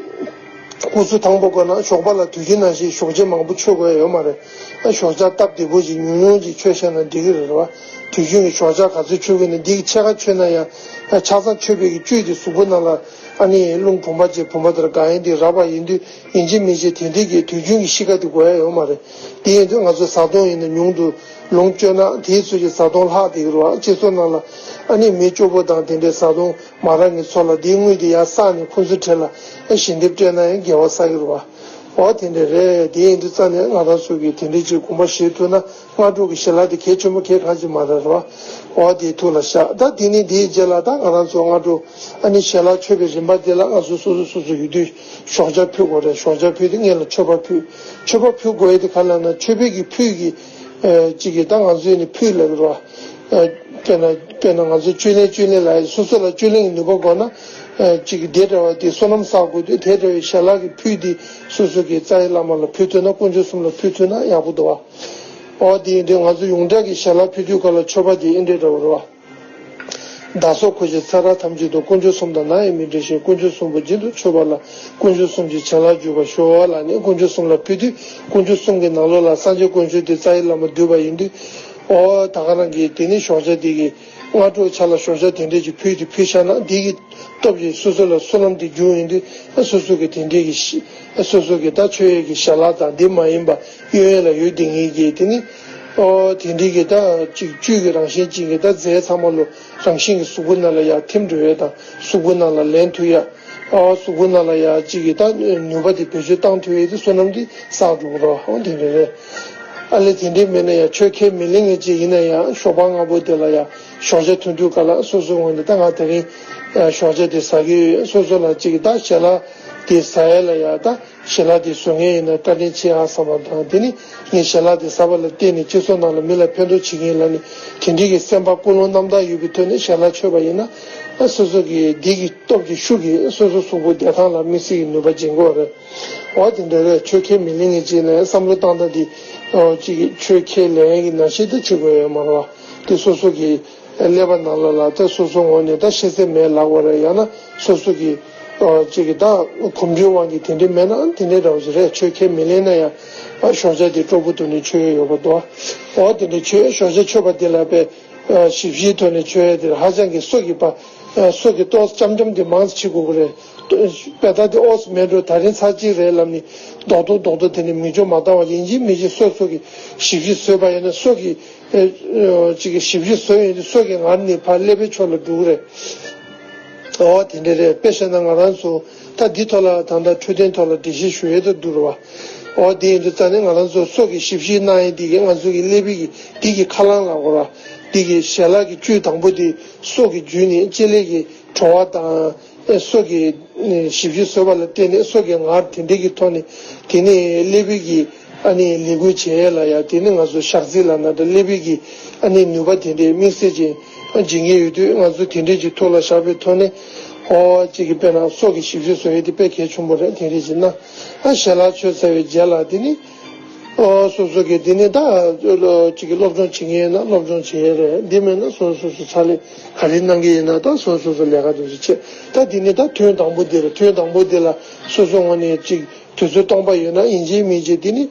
སྐུ་ཚེ་དང་པོ་དགོས་ན་ཞོགས་པ་ལ་དུས་རྒྱུན་ནང་བཞིན་ཞོགས་ཇ་མང་པོ་མཆོད་དགོས་ཡ་ཡོད་མ་རེད། ཨ་ཞོགས་ཇ་སྟབས་བདེ་པོ་ཅིག་ཉུང་ཉུང་ཅིག་མཆོད་བཞག་ན་འགྲིག་གི་རེད་བ། དུས་རྒྱུན་གྱི་ཞོགས་ཇ་ག་ཚོད་མཆོད་དགོས་ན་འདི་གི་ཕྱེད་ཀ་མཆོད་ན་ཡང་། ཨ་ཆ་ཚང་མཆོད་པའི་གི་བཅུད་དེ་གཟུགས་པོ་ནང་ལ། ཨ་ནི་རླུང་བུམ་པ་གཅིག་བུམ་པ་ལྟར་གང་ཡིན་དེ་རག་པ་ཡིན་དུས། ཡིན་གཅིག་མིན་གཅིག་དེ་འདྲའི་གི་དུས་རྒྱུན་གྱི་གཤིས་ཀ་དེ་དགོས་ཡ་ཡོད་མ་རེད། དེ་ཡིན་དུས་ང་ཚོ་བཟའ་བཏུང་ཡིན་ན་ཉུང་དུ་ལོངས་སྤྱོད་ན་དེའི་ཚོད་ཀྱི་བཟའ་བཏུང་ལྷག་བསྡད་ཀྱི་རེད་བ། སྤྱི་ཚོགས་ནང་ལ་ཨ་ནི་མི་སྐྱོ་པོ་དང་དེ་འདྲའི་བཟའ་བཏུང་མ་རག་མཁན་ཚོ་ལ་དེའི་དངུལ་དེ་ཡར་བསགས་ནས་ཁོང་ཚོའི་གྲས་ལ་ཨ་ཞལ་འདེབས་སྤྲད་ན་ཡང་དགེ་བ་བསགས་ཀྱི་རེད་བ། འོ་དེ་འདྲ་རེད། དེ་ཡིན་དུས་རྩ་ནས་ང་རང་ཚོ་གིས་དེ་འདྲའི་ཅིག་དགོངས་པ་བཞེས་ཐུབ་ན། སྔ་དྲོ་གི་ཞལ་ལག་དེ་གལ་ཆེན་པོ་གལ་གང་ཅིག་མ་རེད་བ། འོ་དེ་ཐུགས་ལ་བཞག་ད་དེ་ནས་དེའི་རྗེས་ལ་ད་ང་རང་ཚོ་སྔ་དྲོ་ཨ་ནི་ཞལ་ལག་མཆོད་པའི་རིམ་པ་དེ་ལ་ང་ཚོ་སོ་སོ་སོ་སོ་ཡོད་དུས་ཞོགས་ཇ་ཕུལ་དགོས་རེད། ཞོགས་ཇ་ཕུལ་དུས་སྔོན་ལ་མཆོད་པ་ཕུལ། མཆོད་པ་ཕུལ་དགོས་ཡ་དེ་ག་ལ་ན་མཆོད་པའི་གི་ཕུད་ཀྱི་ཨ་ཅིག་གི་ད་ང་ཚོའི་ནི་ཕུད་ལབ་ཀྱི་རེད་བ། ཨ་དཔེར་ན་དཔེར་ན་ང་ཚོ་བཅུད་ལེན་བཅུད་ལེན་ལབ་ཡ། སོ་སོ་ལ་བཅུད་ལེན་གྱི་ནུས་པ་དགོས་ན། ཨ་ཅིག་གི་དེ་འདྲ་བ་དེ་བསོད་ནམས་བསགས་དགོས་དུས་དེ་འདྲ་བའི་ཞལ་ལག་གི་ཕུད་དེ་སོ་སོ་གི་རྩ་བའི་བླ་མ་ལ་ཕུལ་ཐུབ་ན། དཀོན་མཆོག་གསུམ་ལ་ཕུལ་ཐུབ་ན་ཡག་པོ་འདུག་བ། འོ་དེ་ཡིན་དུས་ང་ཚོ་ཡོངས་གྲགས་ཀྱི་ཞལ་ལག་ཕུལ་དུས་སྐབས་ལ་མཆོད་པ་དེ་ཨེ་འདྲས་འདྲ་བོ་རེད་བ། བདག་སོགས་འཁོར་བཅས་ཚེ་རབས་ཐམས་ཅད་དུ། དཀོན་མཆོག་གསུམ་དང་ནམ་ཡང་མི་འབྲལ་ཞིང་། དཀོན་མཆོག་གསུམ་པོ་རྒྱུན་དུ་མཆོད་པ་ལ། དཀོན་མཆོག་གསུམ་གྱི་བྱིན་རླབས་འཇུག་པར་ཤོག་ལབ་ནས་དཀོན་མཆོག་གསུམ་ལ་ཕུལ་དུས། དཀོན་མཆོག་གསུམ་གྱི་ནང་ལོགས་ལ་སངས་རྒྱས་དཀོན་མཆོག་དེ་རྩ་བའི་བླ་མ་འདུས་པ་ཡིན་དུས། ཨོ་ད་ག་རང་གིས་དེ་ནས་ཞོགས་ཇ་དེ་གི་སྔ་དྲོ་ཆ་ལ་ཞོགས་ཇ་དེ་འདྲས་ཀྱི་ཕུལ་དེ་ཕུལ་བཞག་ན་དེ་གི་སྟོབས་ཀྱིས་སོ་སོ་ལ་བསོད་ནམས་དེ་འཇུག་ཡིན་དུས། སོ་སོ་གི་དེ་འདྲས་ཀྱི་ཤི་སོ་སོ་གི་ད་མཆོད་ཡས་ཀྱི་ཞལ་ལག་དང་དེ་མ་ཡིན་པ་གཡོན་ཡས་ལ་ཡོད་དེ་ངེས་ཀྱི་དེ་ནི། ཨོ་དེ་འདྲས་ཀྱི་ད་ཅིག་བཅུད་ཀྱི་རང་བཞིན་ཅན་གྱི་ད་རྫས་ཚང་མ་ལོ་རང་བཞིན་གྱི་གཟུགས་པོ་ནང་ལ་ཡར་ཐིམ་འགྲོ་ཡས་དང་གཟུགས་པོ་ནང་ལ་ལེན་ཐུབ་ཡས། ཨ་གཟུགས་པོ་ནང་ལ་ཡ་གཅིག་གི་ད་ནུས་པ་དེ་བེད་སྤྱོད་བཏང་ཐུབ་ཡས་དེ་བསོད་ནམས་དེ་བསགས་འགྲོ་གི་རེད་བ། འོ་དེ་འདྲ་རེད། ཨ་ལས་དེ་འདྲའི་མེད་ན་ཡང་ཆོས་ཁས་མི་ལེན་མཁན་ཅིག་ཡིན་ན་ཡང་ཞོགས་པ་སྔ་པོ་དེ་ལ་ཡང་ཞོགས་ཇ་འཐུང་དུས་སྐབས་ལ་སོ་སོའི་ངོས་ནས་ད་ང་དེ་རིང་ཞོགས་ཇ་དེ་ཟ་གི་ཡོད། སོ་སོ་ལ་གཅིག་གི་ད་ཞལ་ལག་དེ་ཟ་ཡས་ལ་ཡང་ད་ཞལ་ལག་དེ་བཟོ་མཁན་ཡིན་ན་བཀའ་དྲིན་ཆེ་ཨ་བསམ་པ་དང་། དེ་ནི་ངས་ཞལ་ལག་དེ་ཟ་བ་ལ་བརྟེན་ནས་སྤྱི་ཚོགས་ནང་ལ་མི་ལ་ཕན་ཐོགས་བྱེད་མཁན་ལ་ནི་དེ་འདྲའི་གི་སེམས་པ་ཀུན་སློང་རྣམ་དག་ཡོད་པའི་ཐོག་ནས་ཞལ་ལག་མཆོད་པ་ཡིན་ན་ཨ་སོ་སོ་གི་འདི་གི་སྟོབས་ཀྱི་ཤུགས་ཀྱིས་སོ་སོ་གཟུགས་པོ་བདེ་ཐང་ལ་དམིགས་བསལ་གྱི་ནུས་པ་སྦྱིན་དགོས་རེད། འོ་དེ་འདྲ་རེད། ཆོས་ཁས་མི་ལེན་མཁན་ཅིག་ནས་བསམ་བློ་བཏང་སྟངས་འདི་ཨོ་གཅིག་གི་ཆོས་ཁས་ལེན་གྱི་ནང་བཞིན་དུ་བྱེད་དགོས་ཡོད་མ་རེད་བ། དེ་སོ་སོ་གི་ཀླད་པ་ནང་ལ་ལ་ད་སོ་སོ་ངོས་ནས་ད་ཤེས་ཚད་མེད་ལབ་དགོས་རེད། ཡང་ན་སོ་སོ་གི་ཨོ་གཅིག་གི་ད་གོམས་འདྲིས་དབང་གིས་དེ་འདྲ་མེད་ན་དེ་འདྲ་འདྲ་བོ་ཞིག་རེད། ཆོས་ཁས་མི་ལེན་ན་ཡང་ཨ་ཞོགས་ཇ་དེ་སྤྲོ་པོ་ཐོག་ནས་མཆོད་ཡས་ཡོད་པ་འདུག་འོ་དེ་འདྲ་མཆོད་ཞོགས་ཇ་མཆོད་པ་དེ་ལ་དཔེ་ཞིབ་ཞིབ་ཐོག་ནས་མཆོད་ཡས་དེ་ཧ་ཅང་གི་སོ་གི་པ་སོ་གི་ཏོག་ཙམ་ཙམ་དེ་མང་ཙམ་བྱེད་དགོས་ཀྱི་རེད། དཔེ་ད་དེ་ཨོ་སི་མེད་འགྲོ་ད་རིང་ཚར་གཅིག་རེད་ལབ་ནས་རྡོག་རྡོག་རྡོག་རྡོག་དེ་ནས་མི་འཇོག་མ་བཏང་བ་ཡིན་གཅིག་མིན་གཅིག་སོ་སོ་གི་ཞིབ་ཞིབ་བཟོས་པ་ཡིན་ན་སོ་གི་ཨེ་ཅིག་གི་ཞིབ་ཞིབ་བཟོས་ཡོང་དུས་སོ་གི་ངར་ནས་ཕར་ཀླད་པའི་ཕྱོགས་ལ་འགྲོ་གི་རེད། ཨོ་དེ་འདྲ་རེད། དཔེ་བཤད་ན་ང་རང་ཚོ་ད་འདི་ཐོག་ལ་ད་ལྟ་འཕྲོད་བསྟེན་ཐོག་ལ་འགྲེལ་བཤད་ཞུ་ཡས་དུ་འདུག་རེད་བ། ཨོ་དེ་ཡིན་དུས་ཙ་ནས་ང་རང་ཚོ་སོ་གི་ཞིབ་ཞིབ་གནང་ཡས་འདི་གི་ང་ཚོ་གི་ཀླད་པའི་གི་འདི་གི་ཁ་རླངས་ལ་འོ་ར་འདི་གི་ཞལ་ལག་གི་བཅུད་དང་པོ་དེ་སོ་གི་བརྒྱུད་ནས་ལྕེ་ལེ་གི་བྲོ་བ་དང་། ཨེ་སོ་གི་ཨེ་ཞིབ་ཞིབ་བཟོས་པ་ལ་བརྟེན་ནས་སོ་གི་ངར་དེ་འདྲའི་གི་ཐོག་ནས་དེ་ནས་ཀླད་པའི་གི་ཨ་ནི་ལས་འགུལ་བྱེད་ཡས་ལ་ཡ་དེ་ནི་ང་ཚོ་ཞག་ཚི་ལ་ན་ད་ཀླད་པའི་གི་ཨ་ནི་ནུས་པ་དེ་འདྲའི་དམིགས་བསལ་ཅན་སྦྱིན་གྱི་ཡོད་དུས་ང་ཚོ་དེ་འདྲའི་གི་ཐུགས་ལ་བཞག་པའི་ཐོག་ནས་ཨོ་གཅིག་གི་དཔེར་ན་སོ་གི་ཞིབ་ཞིབ་བཟོ་ཡས་དེ་དཔེ་གལ་ཆེན་པོ་རེད། དེ་འདྲའི་བྱས་ན་ཨ་ཞལ་ལག་མཆོད་ཚར་བའི་རྗེས་ལ་དེ་ནི། ཨོ་སོ་སོ་གི་འདི་ནི་ད་ཅིག་གི་སློབ་སྦྱོང་བྱེད་མཁན་ཡིན་ན་སློབ་སྦྱོང་བྱེད་ཡས་རེད། འདི་མེད་ན་སོ་སོ་སོ་ཕྱག་ལས་ག་རེ་གནང་གི་ཡིན་ན་ད་སོ་སོ་སོ་ལས་ཀ་དེ་ཚོ་བྱེད། ད་འདི་ནི་ད་ཐུན་དང་པོ་འདི་རེད། ཐུན་དང་པོ་འདི་ལ་སོ་སོ་ངོས་ནས་ཅིག་དུས་ཚོད་སྟོང་པ་ཡོད་ན་ཡིན་གཅིག་མིན་གཅིག་འདི་ནི་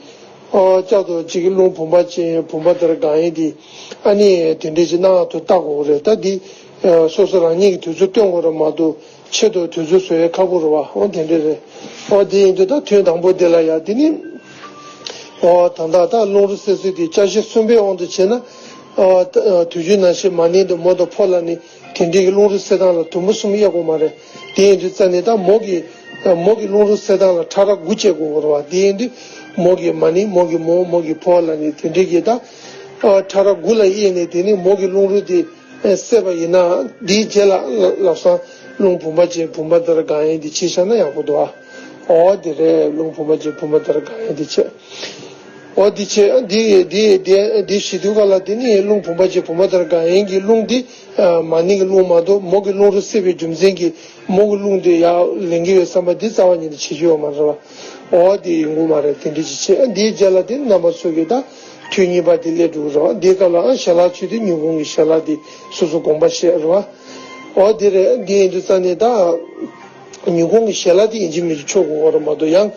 ཨོ་ཅག་ཏུ་ཅིག་གི་རླུང་བུམ་པ་ཅན་བུམ་པ་ལྟར་གང་ཡིན་འདི་ཨ་ནི་དེ་འདྲས་ཅིག་གནང་ཐུབ་ལྟ་དགོས་རེད། ད་འདི་སོ་སོ་རང་ཉིད་ཀྱི་དུས་ཚོད་སྟོན་དགོས་རེད་མ་གཏོགས། ཆེད་དུ་དུས་ཚོད་བཟོ་ཡས་ཁག་པོ་རེད་བ། འོ་དེ་འདྲ་རེད། འོ་དེ་ཡིན་དུས་ད་ཐུན་དང་པོ་དེ་ལ་ཡ་དེ་ནི། འོ་ད་ལྟ་ད་རླུང་རོ་བསལ་ཚུལ་དེ་བཅའ་གཞི་གསུམ་པའི་དབང་དུ་བྱས་ན། འོ་ད་དུས་རྒྱུན་ནང་བཞིན་མ་ནིང་དང་མོ་དང་ཕོ་ལ་ནི་དེ་འདྲའི་གི་རླུང་རོ་བསལ་སྟངས་ལ་དུམ་བུ་གསུམ་དབྱེ་དགོས་མ་རེད། དེ་ཡིན་དུས་རྩ་ནས་ད་མོ་གི་མོ་གི་རླུང་རོ་བསལ་སྟངས་ལ་ཕྲ་རགས་དགུ་བྱེད་དགོས་རེད་བ། དེ་ཡིན་དུས་མོ་གི་མ་ནིང་མོ་གི་མོ་མོ་གི་ཕོ་ལ་ནི་དེ་འདྲའི་གི་ད་ཕྲ་རགས་དགུ་ལ་དབྱེ་ནས་དེ་ནི་མོ་གི་རླུང་རོ་དེ། བསད་པ་ཡིན་ན་འདིའི་རྗེས་ལ་ལ་ལབ་སང་རླུང་བུམ་པ་ཅན་བུམ་པ་ལྟར་གང་ཡིན་འདི་བྱས་བཞག་ན་ཡག་པོ་འདུག་ཨ། འོ་དེ་རེད། རླུང་བུམ་པ་ཅན་བུམ་པ་ལྟར་གང་ཡིན་འདི་བྱས། འོ་འདི་བྱས་འདི་འདི་འདི་འདི་ཞི་དུས་ག་ལ་འདི་ནི་རླུང་བུམ་པ་ཅན་བུམ་པ་ལྟར་གང་ཡིན་གྱི་རླུང་འདི་མ་ནིང་གི་རླུང་མ་གཏོགས་མོ་གི་རླུང་རོ་བསད་པའི་རྒྱུ་མཚན་གྱིས་མོ་གི་རླུང་འདི་ཡར་ལེན་གྱི་ཡོད་བསམ་པ་འདི་རྩ་བ་ཉིད་ནས་བྱེད་རྒྱུ་ཡོད་མ་རེད་བ། འོ་འདི་ཡིན་དགོས་མ་རེད། དེ་འདྲ་ཅིག་བྱས་འདིའི་རྗེས་ལ་འདི་རྣམ་པ་ཚོ་གི་ད། ཐུན་གཉིས་པ་དེ་སླེབས་འགྲོ་གི་རེད་བ། འདིའི་སྐབས་ལའང་ཞལ་ལག་མཆོད་དུས་ཉིན་གུང་གི་ཞལ་ལག་དེ་སོ་སོ་དགོངས་པ་བཞེས་རེད་བ། འོ་དེ་རེད། འདི་ཡིན་དུས་ཙང་ནས་ད་ཉིན་གུང་གི་ཞལ་ལག་དེ་ཡིན་གཅིག་མིན་གཅིག་མཆོད་དགོས་པ་རེད་མ་གཏོགས་ཡང་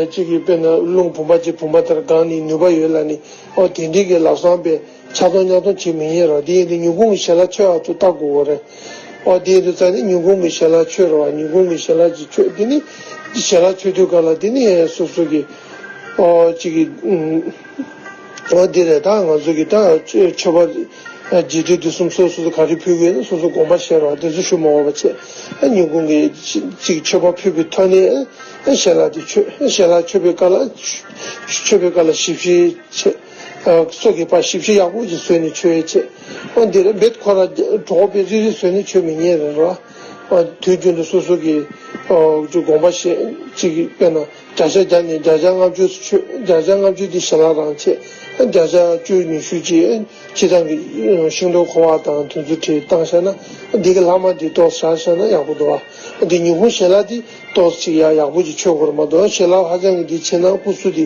གཅིག་གིས་དཔེར་ན་རླུང་བུམ་པ་ཅན་བུམ་པ་ལྟར་གང་ནས་ནུས་པ་ཡོད་ལ་ནི་འོ་དེ་འདྲའི་གི་ལབ་སང་པས་ཆག་སྡང་གཉའ་སྡང་བྱེད་མི་ཉན་ར། དེ་ཡིན་དུས་ཉིན་གུང་གི་ཞལ་ལག་མཆོད་ཨ་ཚོ་ལྟ་དགོས་པ་རེད། འོ་དེ་ཡིན་དུས་ཙང་ནས་ཉིན་གུང་གི་ཞལ་ལག་མཆོད་རེད་བ། ཉིན་གུང་གི་ཞལ་ལག་ཅིག་མཆོད་དེ་ནི་ཞལ་ལག་མཆོད་དུས་ག་ལ་དེ་ནི་སོ་སོ་གི་འོ་གཅིག་གི་འོ་འདི་རེད། ད་ང་ཚོ་གི་ད་མཆོད་པ་རྗེས་དྲན་དུས་གསུམ་སོ་སོ་སོ་ག་རེ་ཕུལ་དགོས་ན་སོ་སོ་དགོངས་པ་བཞེས་རོགས། དེ་ཚོ་ཞུ་མ་འོས་པ་བྱས། ཉིན་གུང་གི་གཅིག་མཆོད་པ་ཕུལ་བའི་ཐོག་ནས་ཞལ་ལག་དེ་མཆོད། ཞལ་ལག་མཆོད་པའི་སྐབས་ལ་མཆོད་པའི་སྐབས་ལ་ཞིབ་བཤེར་བྱས། སོ་གི་པ་ཞིབ་བཤེར་ཡག་པོ་ཞིག་བཟོས་ནས་མཆོད་ཡས་བྱས། འོ་འདི་རེད། རྦད་ཁོ་ར་གྲོགས་པོས་རིལ་རིལ་བཟོས་ནས་མཆོད་མི་ཉན་རེད་རོ། དུས་རྒྱུན་དུ་སོ་སོ་གི་དགོངས་པ་བཞེས། གཅིག་གི་དཔེར་ན། བརྒྱ་ཆ་བརྒྱ་ནས་བརྒྱ་ཆ་ལྔ་བཅུ་མཆོད། བརྒྱ་ཆ་ལྔ་བཅུ་འདི་ཞལ་ལག་རང་བྱས། བརྒྱ་ཆ་བཅུ་ཉི་ཤུ་ཅིག་སྤྱིར་བཏང་གི་ཤིང་ཏོག་ཁུ་བ་དང་དེ་ཚོ་བྲིས་བཏང་བཞག་ན་འདི་གི་ལྷག་མ་འདི་ཏོག་བཞག་བཞག་ན་ཡག་པོ་འདུག་ཨ། འདི་ཉིན་གུང་ཞལ་ལག་འདི་ཏོག་ཅིག་ཡ་ཡག་པོ་ཅིག་མཆོད་དགོས་རེད་མ་གཏོགས་ཞལ་ལག་ཧ་ཅང་གི་འདི་བྱས་ན་སྐུ་གཟུགས་འདི་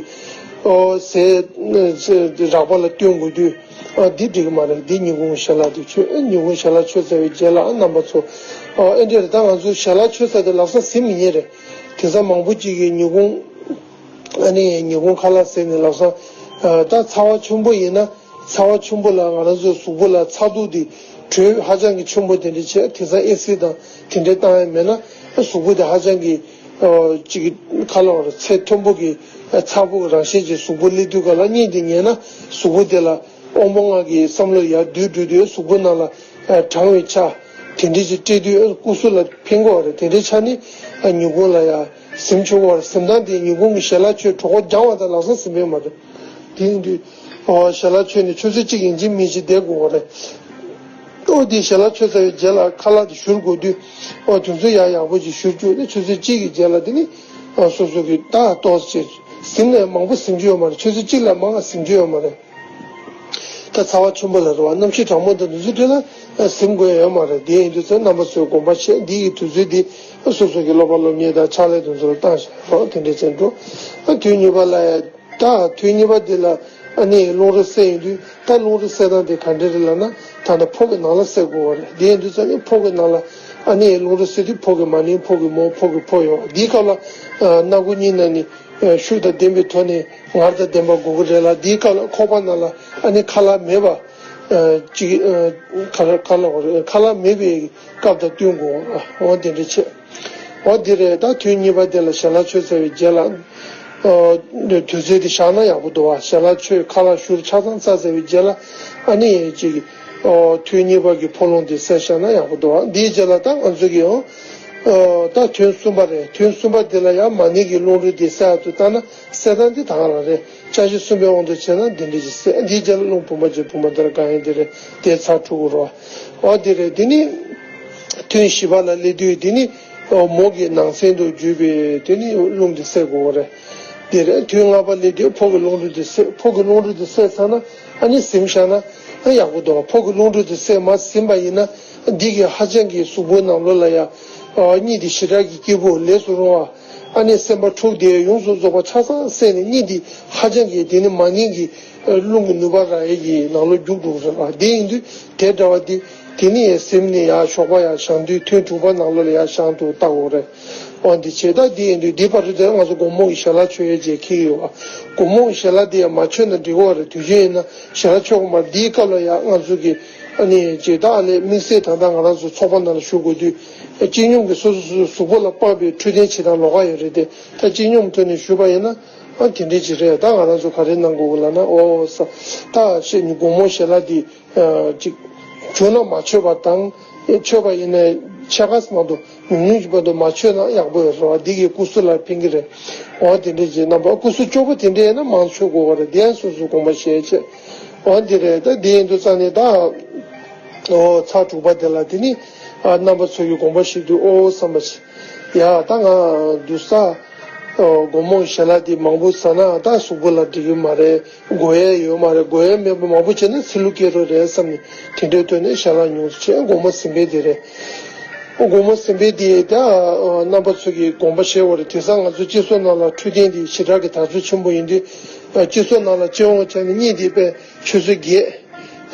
ཨོ་ཟས་འདི་རགས་པ་ལ་བསྟུན་དགོས་དུས་ཨ་འདི་འགྲིག་གི་མ་རེད། འདི་ཉིན་གུང་ཞལ་ལག་འདི་མཆོད། ཨ་ཉིན་གུང་ཞལ་ལག་མཆོད་ཚར་བའི་རྗེས་ལ་ཨ་རྣམ་པ་ཚོ་ཨ་ཨེ་འདྲས་རེད། ད་ང་ཚོ་ཞལ་ལག་མཆོད་ཚར་དུས་ལམ་སང་ཟིན་མི་ཉན་རེད། དེང་སང་མང་པོ་ཅིག་གིས་ཉིན་གུང་ཨ་ནི་ཉིན་གུང་ཁ་ལག་ཟས་ནས་ལམ་སང་ཨ་ད་ཚ་བ་ཆེན་པོ་ཡིན་ན་ཚ་བ་ཆེན་པོ་ལ་ང་རང་ཚོའི་གཟུགས་པོ་ལ་ཚ་གདུག་དེ་དྲོད་ཧ་ཅང་གི་ཆེན་པོ་དེ་འདྲ་བྱས། དེང་སང་ཨེ་སི་དང་དེ་འདྲ་བཏང་ཡ་མེད་ན་གཟུགས་པོ་དེ་ཧ་ཅང་གི་ཨ་ཅིག་ཁ་ལོ་ར་ཚད་མཐོན་པོ་གི་ཨ་ཚ་པོ་གི་རང་བཞིན་གྱི་གཟུགས་པོ་སླེབས་དུས་ག་ལ་གཉིད་དེ་ཉལ་ན་གཟུགས་པོ་དེ་ལ་དབང་པོ་ལྔ་གི་བསམ་བློ་ཡར་བསྡུས་འགྲོ་དུས་གཟུགས་པོ་ནང་ལ་གྲང་བའི་ཆ་དེ་འདྲས་ཅིག་སྤྲད་དུས་སྐུ་གཟུགས་ལ་ཕན་གྱི་ཡོད་རེད། དེ་འདྲའི་ཆ་ནི་ ད་ཉིན་གུང་ལ་ཡ་གཟིམ་ཆོག་གི་རེད། གཟིམ་སྟངས་དེ་ཉིན་གུང་གི་ཞལ་ལག་མཆོད་གྲོད་ཁོག་རྒྱགས་པ་དང་ལམ་སང་གཟིམ་པ་ཡོད་མ་རེད། དེ་ཡིན་དུས་ཨོ་ཞལ་ལག་མཆོད་ནས་ཆུ་ཚོད་གཅིག་ཡིན་གཅིག་མིན་གཅིག་བསྡད་དགོས་པ་རེད། ཨོ་དེ་ཞལ་ལག་མཆོད་ཚར་བའི་རྗེས་ལ་ཁ་ལག་དེ་བཞུར་དགོས་དུས་ཨོ་དུས་ཚོད་ཡག་ཡག་པོ་ཅིག་བཞུར་བཅུག་ནས་ཆུ་ཚོད་གཅིག་གི་རྗེས་ལ་དེ་ནི་ཨོ་སོ་སོ་གི་ད་ཏོག་ཙམ་གཟིམ་ནས་མང་པོ་གཟིམ་རྒྱུ་ཡོད་མ་རེད། ཆུ་ཚོད་གཅིག་ལས་མང་བ་གཟིམ་རྒྱུ་ཡོད་མ་རེད། ད་ཚ་བ་ཆེན་པོ་ལ་རེད་བ། གནམ་གཤིས་གྲང་མོ་དང་དུས་ཚོད་དེ་ལ་གཟིམ་དགོས་ཡ་ཡོད་མ་རེད། དེ་ཡིན་དུས་ཚོད་རྣམ་པ་ཚོས་དགོངས་པ་བཞེས། འདི་ཡི་དུས་ཚོད་འདི་སོ་སོ་གི་སློབ་པ་སློབ་གཉེར་དང་ཕྱག་ལས་དེ་ཚོ་ལ་བཏང་བཞག་རོགས། དེ་འདྲས་བྱས་འགྲོ། ཨ་དུས་གཉིས་པ་ལ་ཡ་ད་དུས་གཉིས་པ་འདི་ལ་ཨ་ནི་རླུང་རོ་བསལ་ཡོང་དུས་ད་རླུང་རོ་བསལ་སྟངས་དེ་ག་འདྲས་རེད་ལབ་ན། ད་ལྟ་ཕོ་གི་ནང་ལ་བསལ་དགོས་པ་རེད། དེ་ཡིན་དུས་ཙང་ནི་ཕོ་གི་ནང་ལ་ཨ་ནི་རླུང་རོ་བསལ་དུས་ཕོ་གི་མ་ནིང་ཕོ་གི་མོ་ཕོ་གི་ཕོ་ཡོད། འདིའི་སྐབས་ལ་སྣ་ཁུག་གཉིས་ནང་ནས་ཤུགས་དང་ལྡན་པའི་ཐོག་ནས་ངར་དང་ལྡན་པ་དགོས་ཀྱི་རེད་ལ། འདིའི་སྐབས་ལ་ཁོག་པ་ནང་ལ་ཨ་ནི་ཁ་ལག་མེད་པ་ཅིག་ཁ་ལག་ཁ་ལག་ཁ་ལག་མེད་པའི་སྐབས་དང་བསྟུན་དགོས། འོ་དེ་འདྲ་བྱས། འོ་འདི་རེད། ད་དུས་གཉིས་པ་དེ་ལ་ཞལ་ལག་མཆོད་ཚར་བའི་རྗེས་ལ། ཨོ། དུས་ཚོད་དེ་བཞག་ན་ཡག་པོ་འདུག་བ། ཞལ་ལག་མཆོད་ཁ་ལག་བཞུར་ཆ་ཚང་བཙལ་ཚར་བའི་རྗེས་ལ་ཨ་ནི་ཅིག་ཨོ་དུས་གཉིས་པ་གི་ཕོ་རླུང་དེ་བསལ་བཞག་ན་ཡག་པོ་འདུག་བ། འདིའི་རྗེས་ལ་ད་ང་ཚོ་གི་ཨོ་ད་ཐུན་གསུམ་པ་རེད། ཐུན་གསུམ་པ་དེ་ལ་ཡང་མ་ནིང་གི་རླུང་རོ་དེ་བསལ་དུ་བཏང་ན་བསལ་སྟངས་དེ་ད་ག་རང་རེད། བཅའ་གཞི་གསུམ་པའི་དབང་དུ་བྱས་ན་འདི་འདྲ་ཞིག་བསལ། འདིའི་རྗེས་ལ་རླུང་བུམ་པ་ཅན་བུམ་པ་ལྟར་གང་ཡིན་དེ་རེད། དེ་ཚར་འཁྲུག་གི་རོ། ཨོ་དེ་རེད། དེ་ནི་ཐུན་བཞི་པ་ལ་སླེབས་དུས་དེ་ནི་ཨོ་མོ་གི་ནང་གསེས་དུ་གྱུར་པའི་དེ་ནི་རླུང་དེ་བསལ་དགོས་པ་རེད། དེ་རེད། ཐུན་ལྔ་པ་སླེབས་དུས་ཕོ་གི་རླུང་རོ་དེ་བསལ། ཕོ་གི་རླུང་རོ་དེ་བསལ་ཚར་ན་ཨ་ནི་གཟིམ་བཞག་ན་ཨ་ཡག་པོ་འདུག་ཕོ་གི་རླུང་རོ་དེ་བསལ་མ་ཟིན་པ་ཡིན་ན་འདི་གི་ཧ་ཅང་གི་གཟུགས་པོའི་ནང་ལོགས་ལ་ཡ་ཨ་གཉིད་དེ་ཞེ་དྲག་གི་སྐྱིད་པོ་ལས་སུ་རུང་བ། ཨ་ནི་སེམས་པ་འཁྲུགས་ཏེ་ཡོངས་སུ་རྫོགས་པ་ཆ་ཚང་བསལ་ནས་གཉིད་དེ་ཧ་ཅང་གི་དེ་ནི་མ་ནིང་གི་རླུང་གི་ནུས་པ་རག་ཡས་ཀྱི་ནང་ལོགས་རྒྱུག་འགྲོ་གི་རེད་པ། དེ་ཡིན་དུས་དེ་འདྲ་བ་དེ་དེ་ནི་ཡང་གཟིམ་ནས་ཡར་ཞོགས་པ་ཡར་བཞེངས་དུས་ཐུན་དྲུག་པ་ནང་ལོགས་ལ་ཡར་བཞེངས་འདུག་བལྟ་དགོས་རེད། འོ་འདི་བྱས། ད་དེ་ཡིན་དུས་འདི་བར་དུ་དེ་ང་ཚོ་དགོང་མོ་གི་ཞལ་ལག་མཆོད་ཡས་བྱས་འཁེལ་གྱི་ཡོད་པ། དགོང་མོ་གི་ཞལ་ལག་དེ་ཡང་མ་མཆོད་ན་འགྲིག་གི་རེད། དུས་རྒྱུན་ཡིན་ན་ཞལ་ལག་མཆོད་དགོས་མ་རེད། འདིའི་སྐབས་ལ་ཡང་ང་ཚོ་གི་ཨ་ནི་ཅིག་ད་ཨ་ལས་དམིགས་བསལ་ད་ལྟ་ང་རང་ཚོ་ཚོགས་པ་ནང་ལ་བཞུགས་དགོས་དུས་སྤྱི་སྙོམས་ཀྱི་སོ་སོ་སོ་སོའི་གཟུགས་པོ་ལ་དཔག་པའི་འཕྲོད་བསྟེན་བྱེད་སྟངས་ལོགས་ཀ་ཡོད་རེད་དེ། ད་སྤྱི་སྙོམས་ཐོག་ནས་བཞུགས་པ་ཡིན་ན་ཨ་དེ་འདྲས་ཅིག་རེད། ད་ང་རང་ཚོ་ག་རེ་གནང་དགོས་ཀྱི་ལབ་ན། ཨོ་ས་ད་ཤེས་ནི་དགོང་མོ་ཞལ་ལག་འདི་ཅིག་བྱུང་ན་མ་མཆོད་པ་དང་། མཆོད་པ་ཡིན་ན་ཕྱེད་ཀ་ཙམ་མ་གཏོགས་ཉུང་ཉུང་ཅིག་བར་དུ་མ་མཆོད་ན་ཡག་པོ་ཡོད་རེད་པ། འདི་གིས་སྐུ་གཟུགས་ལ་ཕན་གྱི་རེད། འོ་དེ་འདྲས་ཅིག་རྣམ་པ་སྐུ་གཟུགས་སྐྱོ་པོ་དེ་འདྲས་ཡིན་ན་མང་མཆོད་དགོས་པ་རེད། དེ་ཡང་སོ་སོའི་དགོངས་པ་བཞེས་བྱས། འོ་འདི་རེད། ད་འདི་ཡིན་དུས་ཙང་ནས་ད་ཨོ་ཚར་དྲུག་པ་དེ་ལ་དེ་ནི་ཨ་རྣམ་པ་ཚོ་གི་དགོངས་པ་བཞེས་དུས་ཨོ་བསམ་པ་ཞིག་ཡ་ད་ང་འདུག་ས། ཨོ་དགོང་མོ་ཞལ་ལག་འདི་མང་པོ་ཟ་ན་ད་གཟུགས་པོ་ལ་འགྲིག་གི་མ་རེད། དགོས་ཡས་ཡོད་མ་རེད། དགོས་ཡས་མེད་པ་མང་པོ་བྱས་ན་ཚིལ་ལུ་སྐྱེ་རོགས་རེད་བསམ་ནས་དེ་འདྲའི་ཐོག་ནས་ཞལ་ལག་ཉུང་ཙམ་བྱས། དགོང་མོ་གཟིམ་པའི་དེ་རེད། དགོང་མོ་གཟིམ་པའི་དེ་ད་རྣམ་པ་ཚོ་གི་དགོངས་པ་བཞེས་པ་རེད། དེང་སང་ང་ཚོ་སྤྱི་ཚོགས་ནང་ལ་འཕྲོད་བསྟེན་དེ་ཞེ་དྲག་གི་དར་ཚུལ་ཆེན་པོ་ཡིན་དུས་སྤྱི་ཚོགས་ནང་ལ་སྤྱི་ཡོངས་བྱས་ནས་གཉིད་དེ་དཔེ་ཆུ་ཚོད་བརྒྱད།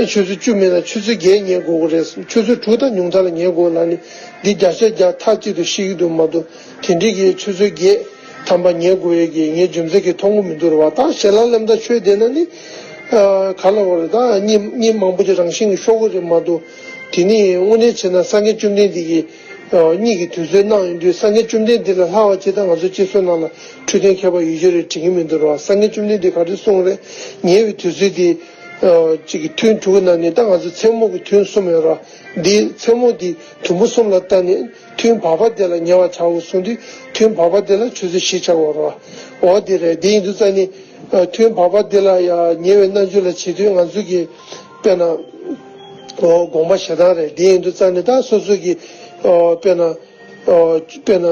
ཆུ་ཚོད་བཅུ་མིན་ན་ཆུ་ཚོད་བརྒྱད་ཉལ་དགོས་ཀྱི་རེད། ཆུ་ཚོད་དྲུག་དང་ཉུང་མཐའ་ལ་ཉལ་དགོས་ལབ་ནས་འདི་བརྒྱ་ཆ་བརྒྱ་མཐའ་གཅིག་ཏུ་བཤད་ཀྱི་འདུག་མ་གཏོགས་དེ་འདྲའི་གི་ཆུ་ཚོད་བརྒྱད་ཐམ་པ་ཉལ་དགོས་ཡས་ཀྱི་ངའི་རྒྱུ་མཚན་གྱི་མཐོང་གི་མི་འདུག་རེད་པ། ད་ཞལ་ལག་ལེན་ད་ཆོས་བསྡད་ན་ནི་ག་ལ་བ་རེད། ད་གཉིད་གཉིད་མང་པོ་ཅིག་རང་བཞིན་གྱིས་ཤོར་གི་རེད་མ་གཏོགས། དེ་ནི་དངོས་གནས་བྱས་ན་སངས་རྒྱས་བཅོམ་ལྡན་འདས་ཀྱིས་གཉིད་ཀྱི་དུས་ཚོད་གནང་ཡོང་དུས་སངས་རྒྱས་བཅོམ་ལྡན་འདས་ལས་ལྷག་པ་ཅིག་ད་ང་ཚོ་སྤྱི་ཚོགས་ནང་ལ་འཕྲོད་བསྟེན་མཁས་པ་ཡོད་ཀྱི་རེད་དྲན་གྱི་མི་འདུག་རེད་པ། སངས་རྒྱས་བཅོམ་ལྡན་འདས་ག་རེ་གསུངས་རེད། ཉལ་བའི་དུས་ཚོད་དེ། ཨ་གཅིག་གི་ཐུན་དྲུག་ནང་ནས་ད་ང་ཚོ་མཚན་མོ་གི་ཐུན་གསུམ་ཡོད་རེད། འདི་མཚན་མོ་འདི་དུམ་བུ་གསུམ་ལ་བཏང་ནས་ཐུན་བར་པ་དེ་ལ་ཉལ་བར་བྱའོ་གསུངས་དུས་ཐུན་བར་པ་དེ་ལ་ཆུ་ཚོད་བཞི་ཆགས་ཡོད་རེད། འོ་དེ་རེད། དེ་ཡིན་དུས་ཙང་ནས་ཨ་ཐུན་བར་པ་དེ་ལ་ཡ་ཉལ་བའི་རྣམ་འགྱུར་ལ་བྱེད་དུས་ང་ཚོ་གི་དཔེར་ན་ཨོ་དགོངས་པ་བཞེས་སྟངས་རེད། དེ་ཡིན་དུས་ཙང་ནས་ད་སོ་སོ་གི་ཨོ་དཔེར་ན། ཨོ་དཔེར་ན་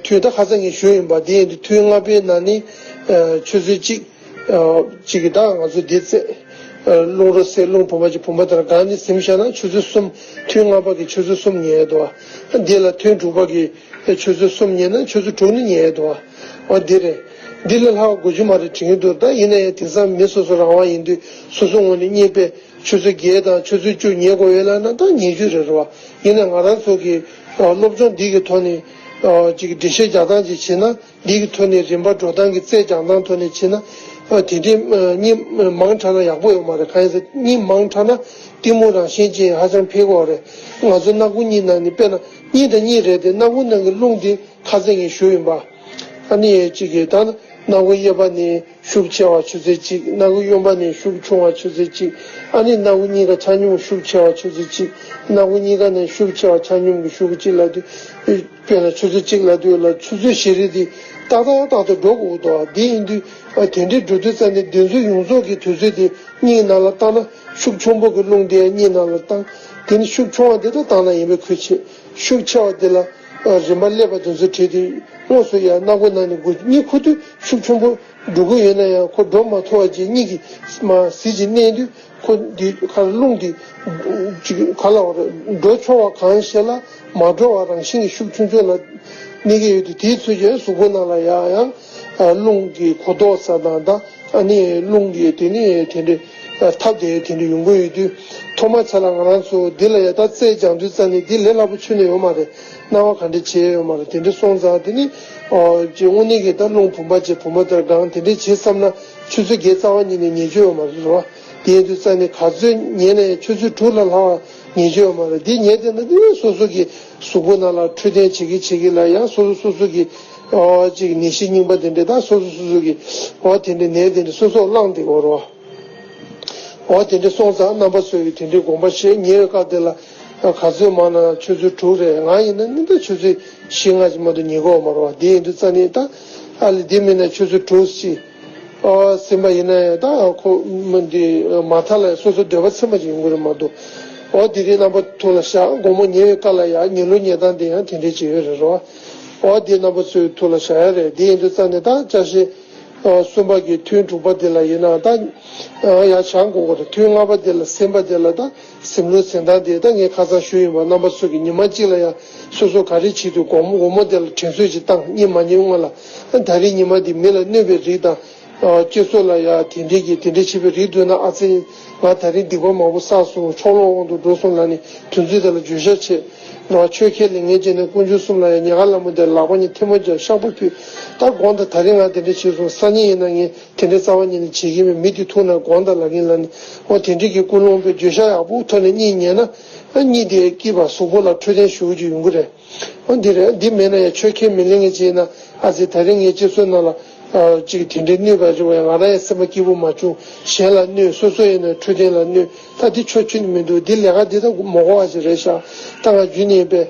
ཐུན་ད་ཁ་སང་ངས་ཞུས་ཡིན་པ། དེ་ཡིན་དུས་ཐུན་ལྔ་པའི་ནང་ནས་ཨ་ཆུ་ཚོད་གཅིག་ཨ་གཅིག་གི་ད་ང་ཚོ་འདི་བཙས། ཨ་རླུང་རོ་བསལ། རླུང་བུམ་པ་གཅིག་བུམ་པ་ལྟར་གང་ནས་ཟིན་བཞག་ན་ཆུ་ཚོད་གསུམ། ཐུན་ལྔ་པ་གི་ཆུ་ཚོད་གསུམ་ཉལ་ཡས་འདུག་པ། འདི་ལ་ཐུན་དྲུག་པ་གི་ཆུ་ཚོད་གསུམ་ཉལ་ན་ཆུ་ཚོད་དྲུག་ནི་ཉལ་ཡས་འདུག་པ། འོ་འདི་རེད། འདི་ལས་ལྷག་པ་དགོས་ཀྱི་མ་རེད་དྲན་གྱི་འདུག་ད་ཡིན་ན་ཡང་དེང་སང་མི་སོ་སོ་རང་དབང་ཡིན་དུས་སོ་སོ་ངོས་ནས་གཉིད་དཔེ་ཆུ་ཚོད་བརྒྱད་དང་ཆུ་ཚོད་བཅུ་ཉལ་དགོས་ཡོད་ལབ་ན་ད་ཉལ་རྒྱུ་རེད། རེད་པ། ཡིན་ན་ང་རང་ཚོ་གི་ཨ་སློབ་སྦྱོང་འདི་གི་ཐོག་ནས་ཨ་ཅིག་འགྲེལ་བཤད་རྒྱག་སྟངས་ཅིག་བྱས་ན། འདི་གི་ཐོག་ནས་རིམ་པ་འགྲོ་སྟངས་ཀྱི་རྩལ་སྦྱང་སྟངས་ཐོག་ནས་བྱས་ན། ཨ་དེ་འདྲའི་ཨ་གཉིད་མང་དྲགས་ན་ཡག་པོ་ཡོད་མ་རེད། གང་ཡིན་ཟེར་གཉིད་མང་དྲགས་ན་གཏི་མུག་རང་བཞིན་ཅན་ཧ་ཅང་འཕེལ་གྱི་ཡོད་རེད། ང་ཚོ་སྣ་ཁུག་གཉིས་ནང་ནས་དཔེར་ན་གཉིད་དང་གཉིད་རེད་དེ་སྣ་ཁུག་ནང་གི་རླུང་དེ་ཁ་སང་ངས་ཞུས་ཡིན་པ། ཨ་ནི་ཅིག་གིས་ད་ནི་ སྣ་ཁུང་གཡས་པ་ནས་ཤུགས་ཆེ་བ་ཆུ་ཚོད་གཅིག་སྣ་ཁུང་གཡོན་པ་ནས་ཤུགས་ཆུང་བ་ཆུ་ཚོད་གཅིག་ཨ་ནི་སྣ་ཁུང་གཉིས་ཀ་ཆ་སྙོམས་ཤུགས་ཆེ་བ་ཆུ་ཚོད་གཅིག་སྣ་ཁུང་གཉིས་ཀ་ནས་ཤུགས་ཆེ་བ་ཆ་སྙོམས་ཀྱི་ཤུགས་གཅིག་ལ་དུས། དཔེར་ན་ཆུ་ཚོད་གཅིག་ལ་དུས་ལ་ཆུ་ཚོད་བཞི་རེ་དེ་ཏག་ཏག་ཏག་ཏག་འགྲོ་དགོས་འདུག་དེ་ཡིན་དུས་དེ་འདྲའི་འགྲོ་དུས་ཙམ་ནས་དེ་ཚོའི་ཡོངས་རྫོགས་ཀྱི་དུས་ཚོད་དེ་གཉིད་ནང་ལ་བཏང་ན་ཤུགས་ཆེན་པོ་གི་རླུང་དེ་གཉིད་ནང་ལ་བཏང་། དེ་ནི་ཤུགས་ཆུང་བ་དེ་དག་བཏང་ན་ཡིན་པའི་ཁུལ་བྱེད། ཤུགས་ཆེ་བ་དེ་ལ་རིམ་པ་སླེབས་པ་དེ་ཚོ་བྲིས་ཏེ་དངོས་སུ་ཡང་སྣ་ཁུང་ནང་ནས་འགོ་གཉིད་ཁུག་དུས་ཤུགས་ཆེན་པོ་འགྲོ་གི་ཡོད་ན་ཡང་ཁོ་འགྲོ་མ་ཐུབ་པ་ཅིག་གཉིད་ཀྱི་མ་ཟིལ་གྱིས་མནན་དུས་ཁོ་འདི་ཁར་རླུང་འདི་ཅིག་ག་ལ་བར་འགྲོ་ཆོག་པ་གང་ཤེས་ལ་མ་འགྲོ་བ་རང་བཞིན་གྱི་ཤུགས་ཆུང་ཆུང་ལ་གནས་ཀྱི་ཡོད་དུས་དེའི་ཚུལ་གྱིས་གཟུགས་པོ་ནང་ལ་ཡང་ཡང་རླུང་གི་གོ་རྟོགས་ས་དང་ད་ཨ་ནི་རླུང་གི་དེ་ནི་དེ་འདྲའི་ཐབས་དེ་དེ་འདྲ་ཡོང་གི་ཡོད་དུས་ཐོག་མ་ཆ་ལ་ང་རང་ཚོ་འདི་ལ་ཡ་ད་རྩལ་སྦྱང་དུས་རྩ་ནས་འདི་ལས་སླ་པོ་ཁྱོན་ནས་ཡོད་མ་རེད། སྣང་བ་ག་འདྲ་བྱས་ཡོད་མ་རེད། དེ་འདྲ་སོང་ཙང་དེ་ནི་ཨོ་ཅིག་དངོས་གནས་ཀྱི་ད་རླུང་བུམ་པ་བྱས་བུམ་པ་ལྟར་གང་དེ་འདྲ་བྱེད་བསམ་ན་ཆུ་ཚོད་བརྒྱད་རྩ་བ་ཉིད་ནས་ཉལ་རྒྱུ་ཡོད་མ་རེད་རོ། དེ་ཡིན་དུས་རྩ་ནས་ག་ཚོད་ཉལ་ནས་ཆུ་ཚོད་དྲུག་ལ་ལྷག་པ་ཉལ་རྒྱུ་ཡོད་མ་རེད། དེ་ཉལ་བསྡད་ན་དེ་སོ་སོ་གི་གཟུགས་པོ་ནང་ལ་འཕྲོད་བསྟེན་བྱེད་ཀྱི་བྱེད་ཀྱི་ལ་ཡང་སོ་སོ་སོ་སོ་གི་ཨོ་ཅིག་ནད་གཞི་རྙིང་པ་དེ་འདྲ་ད་སོ་སོ་སོ་སོ་གི་ཨོ་དེ་འདྲ་ནད་དེ་འདྲ་སོ་སོ་བླངས་བསྡད་ཡོད་རོ། འོ་དེ་འདྲ་སོང་ཙང་རྣམ་པ་ཚོས་དེ་འདྲའི་དགོངས་པ་བཞེས། ཉལ་བའི་སྐབས་དེ་ལ་ག་ཚོད་མང་ན་ཆུ་ཚོད་དྲུག་རེད། ང་ཡིན་ན་ནི་ད་ཆུ་ཚོད་བཞི་ལྔ་ཅིག་མ་གཏོགས་ཉལ་གི་ཡོད་མ་རེད་བ། དེ་ཡིན་དུས་རྩ་ནས་ད་ཨ་ལས་དེ་མིན་ན་ཆུ་ཚོད་དྲུག་ཅིག་ཨ་ཟིན་པ་ཡིན་ན་ཡང་ད་ཁོ་མི་འདི་མ་མཐའ་ལ་སོ་སོ་འདོད་པ་ཚིམ་པ་ཅིག་ཡོང་གི་རེད་མ་གཏོགས། འོ་དེ་རིང་རྣམ་པ་ཐུགས་ལ་བཞག་དགོང་མོ་ཉལ་བའི་སྐབས་ལ་ཡང་ཉལ་ལུགས་ཉལ་སྟངས་དེ་ཡང་དེ་འདྲས་ཅིག་ཡོད་རེད་རོ། འོ་དེ་རྣམ་པ་ཚོའི་ཐུགས་ལ་བཞག་ཡ་རེད། དེ་ཡིན་དུས་རྩ་ནས་ད་ཅག་ཤེས། གསུམ་པ་གི་ཐུན་དྲུག་པ་དེ་ལ་ཡིན་ན་ད་ཡང་བྱང་དགོས་ཀྱི་རེད། ཐུན་ལྔ་པ་དེ་ལ་ཟིན་པ་དེ་ལ་ད་ཟིན་ལུགས་ཟིན་སྟངས་དེ་ད་ངས་ཁ་སང་ཞུས་ཡིན་པ། རྣམ་པ་ཚོ་གི་ཉི་མ་གཅིག་ལ་ཡང་སོ་སོ་ག་རེ་བྱེད་དུས་དགོང་མོ་དགོང་མོ་དེ་ལ་དྲན་གསོ་ཅིག་བཏང་། གཉིད་མ་ཉལ་སྔོན་ལ་ད་རེས་ཉི་མ་འདི་མི་ལ་གནོད་པའི་རིགས་དང་སྤྱི་ཚོགས་ལ་ཡང་དེ་འདྲས་ཀྱི་དེ་འདྲས་བྱེད་པའི་རིགས་འདུག་ན་ཨ་ཙི་ང་ད་རེས་སྡིག་པ་མང་པོ་བསགས་སོང་། ཕྱོགས་ལོག་དབང་དུ་འགྲོ་སོང་ལབ་ནས་དོན་ཚུལ་དེ་ལ་བརྗོད་བྱ་བྱེད། ང་ཆོས་ཁས་ལེན་མཁན་བྱས་ནས་དཀོན་མཆོག་གསུམ་ལ་ཡང་ཉེ་དགའ་ལྷ་མོ་དེར་ལག་པ་གཉིས་ཐལ་མོ་སྦྱར་ཤག་པོ་ཕུལ། ད་དགོངས་དག་ད་རེས་ང་དེ་འདྲ་བྱས་སོང་། སང་ཉིན་ཡིན་ན་ངས་དེ་འདྲ་རྩ་བ་ཉིད་ནས་བྱེད་ཀྱི་མེད། མི་དེ་ཐུག་ན་དགོངས་དག་ལབ་ཀྱིན་ལབ་ནས། འོ་དེ་འདྲའི་གི་ཀུན་སློང་པའི་བརྗོད་བྱ་ཡག་པོ་ཐོག་ནས་གཉིད་ཉལ་ན་གཉིད་དེ་སྐྱིད་པ་གཟུགས་པོ་ལ་འཕྲོད་བསྟེན་ཞུ་རྒྱུ་ཡོང་གི་རེད། འོ་འདི་རེད། འདི་མེད་ན་ཡང་ཆོས་ཁས་མི་ལེན་མཁན་བྱས་ན་ཨ་ཙི་ད་རེས་ངའི་སྤྱི་ཚོགས་ནང་ལ་ཅིག་དེ་འདྲའི་གནོད་པ་རེད་བ། ང་རང་ཡང་སེམས་པ་སྐྱིད་པོ་མ་བྱུང་། གཞན་ལ་གནོད། སོ་སོ་ཡིན་ན་འཕྲོད་བསྟེན་ལ་གནོད། ད་འདི་ཆོས་ཁྱོན་ནས་མི་འདུག་འདི་ལས་ཀ་འདི་ད་མ་དགོས་པ་ཞིག་རེད་ཤག་ད་ང་རྒྱུན་ནས་པས་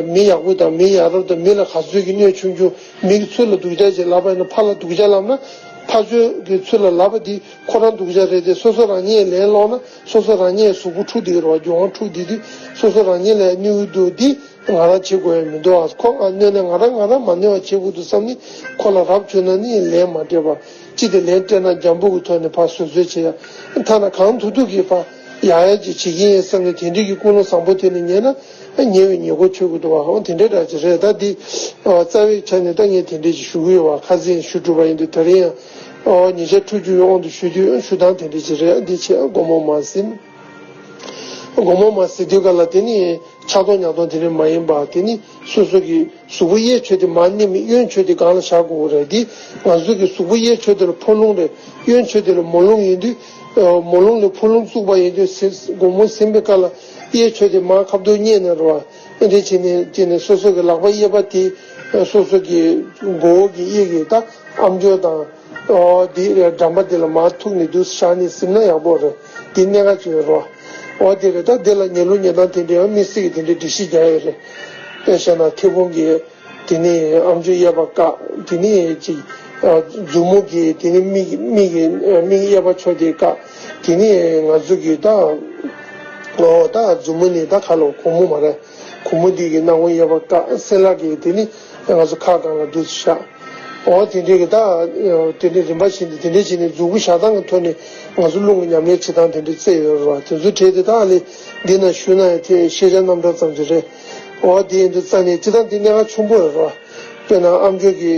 མི་ཡག་པོ་དང་མི་ཡ་རབས་དང་མི་ལ་ག་ཚོད་ཀྱི་གནོད་བྱུང་བྱུང་། མི་གི་ཚུལ་ལ་སྡུག་ཅག་ཅིག་ལབ་པ་ཡིན་ན་ཕར་ལ་སྡུག་ཅག་ལབ་ན་ཕར་ཚུར་གི་ཚུལ་ལ་ལབ་པ་འདི་ཁོ་རང་སྡུག་ཅག་རེད་དེ། སོ་སོ་རང་ཉིད་ལན་སློག་ན་སོ་སོ་རང་ཉིད་གཟུགས་པོ་འཁྲུག་བསྡད་ཀྱི་རེད་བ། རྒྱུ་དབང་འཁྲུག་བསྡད་དུས་སོ་སོ་རང་ཉིད་ལ་གནོད་ཀྱི་འདུག་འདི་ང་རང་བྱེད་དགོས་ཡ་མི་འདུག་ཨ། ཁོ་ང་གནོད་ན་ང་རང་ང་རང་མ་གནོད་པ་བྱེད་དགོས་འདུག་བསམ་ནས་ཁོ་ལ་རབ་བྱུང་ན་ནི་ལན་མ་སྤྲད་པ། ཅི་སྟེ་ལན་སྤྲད་ན་འཇམ་པོ་གི་ཐོག་ནས་ཕར་བཟོད་གསོལ་བྱེད་ཡ། ཐ་ན་གང་ཐུབ་ཐུབ་ཀྱིས་ཕར་ཡག་ཡག་ཅིག་བྱེད་ཀྱི་ཡིན་བསམ་ནས་དེ་འདྲའི་གི་ཀུན་སློང་བཟང་པོ་དེ་ནས་ཉལ་ན་ཉལ་བའི་ཉལ་གོ་ཆོད་ཀྱི་འདུག་བ། འོ་དེ་འདྲའི་འདྲ་ཅིག་རེད། ད་འདི་རྩ་བའི་ཆ་ནས་ད་ངས་དེ་འདྲའི་ཅིག་ཞུ་གི་ཡོད་བ། ཁ་སང་ཞུ་གྲུབ་པ་ཡིན་དུས་དེ་རིང་ཡང་ཉེ་ཆར་ཕྲུ་གུའི་དབང་དུ་ཞུ་དུས་ཞུ་སྟངས་དེ་འདྲའི་ཅིག་རེད། འདི་བྱས་དགོང་མོ་མ་ཟིན། དགོང་མོ་མ་ཟིན་དུས་ག་ལ་དེ་ནི་ཆག་ཐོང་ཉག་ཐོང་དེ་རིང་མ་ཡིན་པ། དེ་ནི་སོ་སོ་གི་གཟུགས་པོ་གཡས་ཕྱོགས་དེ་མར་མནན་ནས་གཡོན་ཕྱོགས་དེ་སྒང་ལ་བཞག་དགོས་རེད། དེ་ང་ཚོ་གི་གཟུགས་པོ་གཡས་ཕྱོགས་དེ་ལ་ཕོ་རླུང་རེད། གཡོན་ཕྱོགས་དེ་ལ་མོ་རླུང་ཡིན་དུས་མོ་རླུང་ལས་ཕོ་རླུང་བཙུགས་པ་ཡིན་དུས་དགོང་མོ་ཟིན་པའི་སྐབས་ལ་གཡས་ཕྱོགས་དེ་མར་ཁ་ཐུག་བསྙེས་ནས་རེད་བ། ཨེ་འདྲ་བྱས་ནས་བྱས་ནས་སོ་སོ་གི་ལག་པ་གཡས་པ་དེ་སོ་སོ་གི་མགོ་བོ་གི་གཡས་ཀྱི་ད་ཨམ་ཅོག་དང་། ཨོ་དེ་འགྲམ་པ་དེ་ལ་མར་ཐུག་ནས་འདུག་བཞག་ནས་ཟིན་ན་ཡག་པོ་རེད། དེ་གནད་འགག་ཅིག་རེད་བ། ཨོ་དེ་རེད། ད་དེ་ལ་ཉལ་ལུགས་ཉལ་སྟངས་དེ་འདྲའི་ཡང་དམིགས་བསལ་གྱི་དེ་འདྲའི་སྒྲིག་གཞི་རྒྱག་ཡོད་རེད། དཔེ་བཞག་ན་མཐེ་བོང་གིས་དེ་ནས་ཨམ་ཅོག་གཡས་པ་བཀག་དེ་ནས་ཅིག་མཛུབ་མོ་གིས་དེ་ནས་མིག་མིག་གི་མིག་གཡས་པ་ཕྱོགས་དེ་བཀག་དེ་ནས་ང་ཚོ་གི་ད་ཨོ་ད་མཛུབ་མོ་ནས་ད་ཁ་ལོ་གུང་མོ་མ་རེད། གུང་མོ་འདི་གི་སྣ་ཁུང་གཡས་པ་བཀག་སྲིན་ལག་གི་དེ་ནི་ང་ཚོ་ཁ་གང་ལ་འདུག་བཞག་འོ་དེ་འདྲའི་གི་ད་དེ་འདྲའི་རིམ་པ་བཞིན་དུ་དེ་འདྲའི་བྱས་ནས་མཛུབ་གུ་བཞག་སྟངས་ཀྱི་ཐོག་ནས་ང་ཚོ་རླུང་གི་ཉམས་ལེན་བྱེད་སྟངས་དེ་འདྲའི་རྩེ་ཡོད་རེད་བ། དེ་ཚོ་གྲས་དེ་དག་ལས་འདི་ན་ཞུ་ན་ཡང་དེ་ཤེས་བྱ་རྣམ་གྲངས་ཙམ་ཅིག་རེད། འོ་དེ་ཡིན་དུས་རྩ་ནས་སྤྱི་བཏང་འདི་གནད་འགག་ཆེན་པོ་རེད་བ། དཔེར་ན་ཨམ་ཅོག་གི་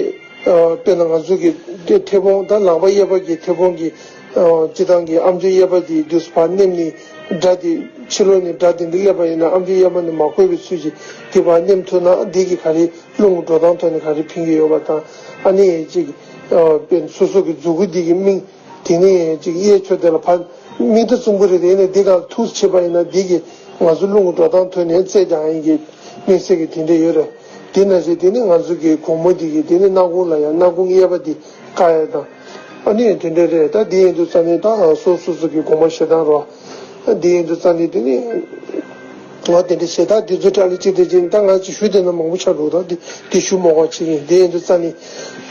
དཔེར་ན་ང་ཚོ་གི་མཐེ་བོང་ད་ལག་པ་གཡས་པ་གི་མཐེ་བོང་གི་སྤྱི་བཏང་གི་ཨམ་ཅོག་གཡས་པ་དེ་དུས་ཕར་མནན་ནས་སྒྲ་དེ་ཕྱི་ལོགས་ནས་སྒྲ་དེ་འདི་སླེབས་པ་ཡིན་ན་ཨམ་ཅོག་གཡས་པ་ནས་མ་གོ་བའི་ཚུལ་གྱིས་དེ་ཕར་མནན་ཐུབ་ན་འདི་གི་ག་རེ་རླུང་གི་འགྲོ་སྟངས་ཐོག་ནས་ག་རེ་ཕན་གྱི་ཡོད་པ་དང་ཨ་ནི་ཅིག་དཔེར་ན་སོ་སོ་གི་མཛུབ་གུ་འདི་གི་རྨིང་དེ་ནས་ཅིག་གཡས་ཕྱོགས་དེ་ལ་ཕར་མིག་ཏོ་བཙུམ་གི་རེད། དེ་ནས་འདི་ག་ཐུག་བྱེད་པ་ཡིན་ན་འདི་གི་ང་ཚོ་རླུང་གི་འགྲོ་སྟངས་ཐོག་ནས་རྩལ་སྦྱང་ཡིན་གྱི་དམིགས་བསལ་གྱི་དེ་འདྲ་ཡོད་རེད། དེ་ནང་བཞིན་དེ་ནི་ང་ཚོ་གི་གུང་མོ་འདི་གི་དེ་ནི་སྣ་ཁུང་ལ་ཡང་སྣ་ཁུང་གཡས་པ་འདི་ དཀའ་ཡ་དང་། ཨ་ནི་དེ་འདྲ་རེད། ད་དེ་ཡིན་དུས་ཙང་ནི་ད་སོ་སོ་སོ་གི་དགོངས་པ་བཞེས་སྟངས་རོ། དེ་ཡིན་དུས་ཙང་ནི་དེ་ནི། ང་དེ་འདྲ་བྱས། ད་དེ་ཚོ་ཁྲ་ལི་གཅིག་དེ་ཅིག་ད་ང་ཅིག་ཞུ་བསྡད་ན་མང་པོ་ཆགས་འགྲོ། ད་དེ་དེ་ཞུ་མ་དགོས་པ་བྱེད་ཀྱི་ཡིན། དེ་ཡིན་དུས་ཙང་ནི།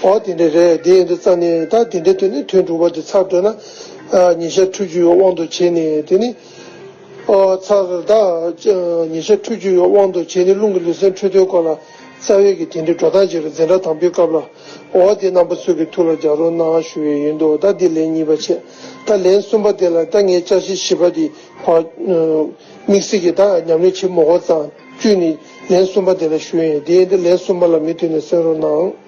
ཨོ་དེ་འདྲ་རེད། དེ་ཡིན་དུས་ཙང་ནི་ད་དེ་འདྲ་དོན་ནི་དོན་དྲུག་པ་དེ་ཚར་འགྲོ་ན། ཉིན་ཞག་ཕྲུགས་གཅིག་ཡོད་དབང་དུ་བྱས་ནས་དེ་ནི། ཨོ་ཚར་ད། ཉིན་ཞག་ཕྲུགས་གཅིག་ཡོད་དབང་དུ་བྱས་ནས་རླུང་གི་ལུས་སེམས་འཕྲོད་བསྟེན་སྐོར་ལ་རྩ་བའི་གི་དེ་འདྲའི་འགྲོ་སྟངས་ཅིག་ལ་འཛིན་གྲྭ་དང་པོའི་སྐབས་ལ། ཨོ་དེ་རྣམ་པ་ཚོ་གི་ཐུགས་ལ་འཇགས་རོགས་གནང་ཞུ་ཡས་ཡིན་འདུག་ད་འདི་ལན་གཉིས་པ་བྱས། ད་ལན་གསུམ་པ་དེ་ལ་ད་ངས་བསྐྱར་ཞིབ་བྱས་པ་དེ་ཕར། དམིགས་བསལ་གྱི་ད་ཉམས་ལེན་བྱེད་མ་དགོས་ཙང་བཅུད་ནས་ལན་གསུམ་པ་དེ་ལ་ཞུ་ཡས་ཡིན། དེ་ཡིན་དུས་ལན་གསུམ་པ་ལ་མུ་མཐུད་ནས་གསན་རོགས་གནང་།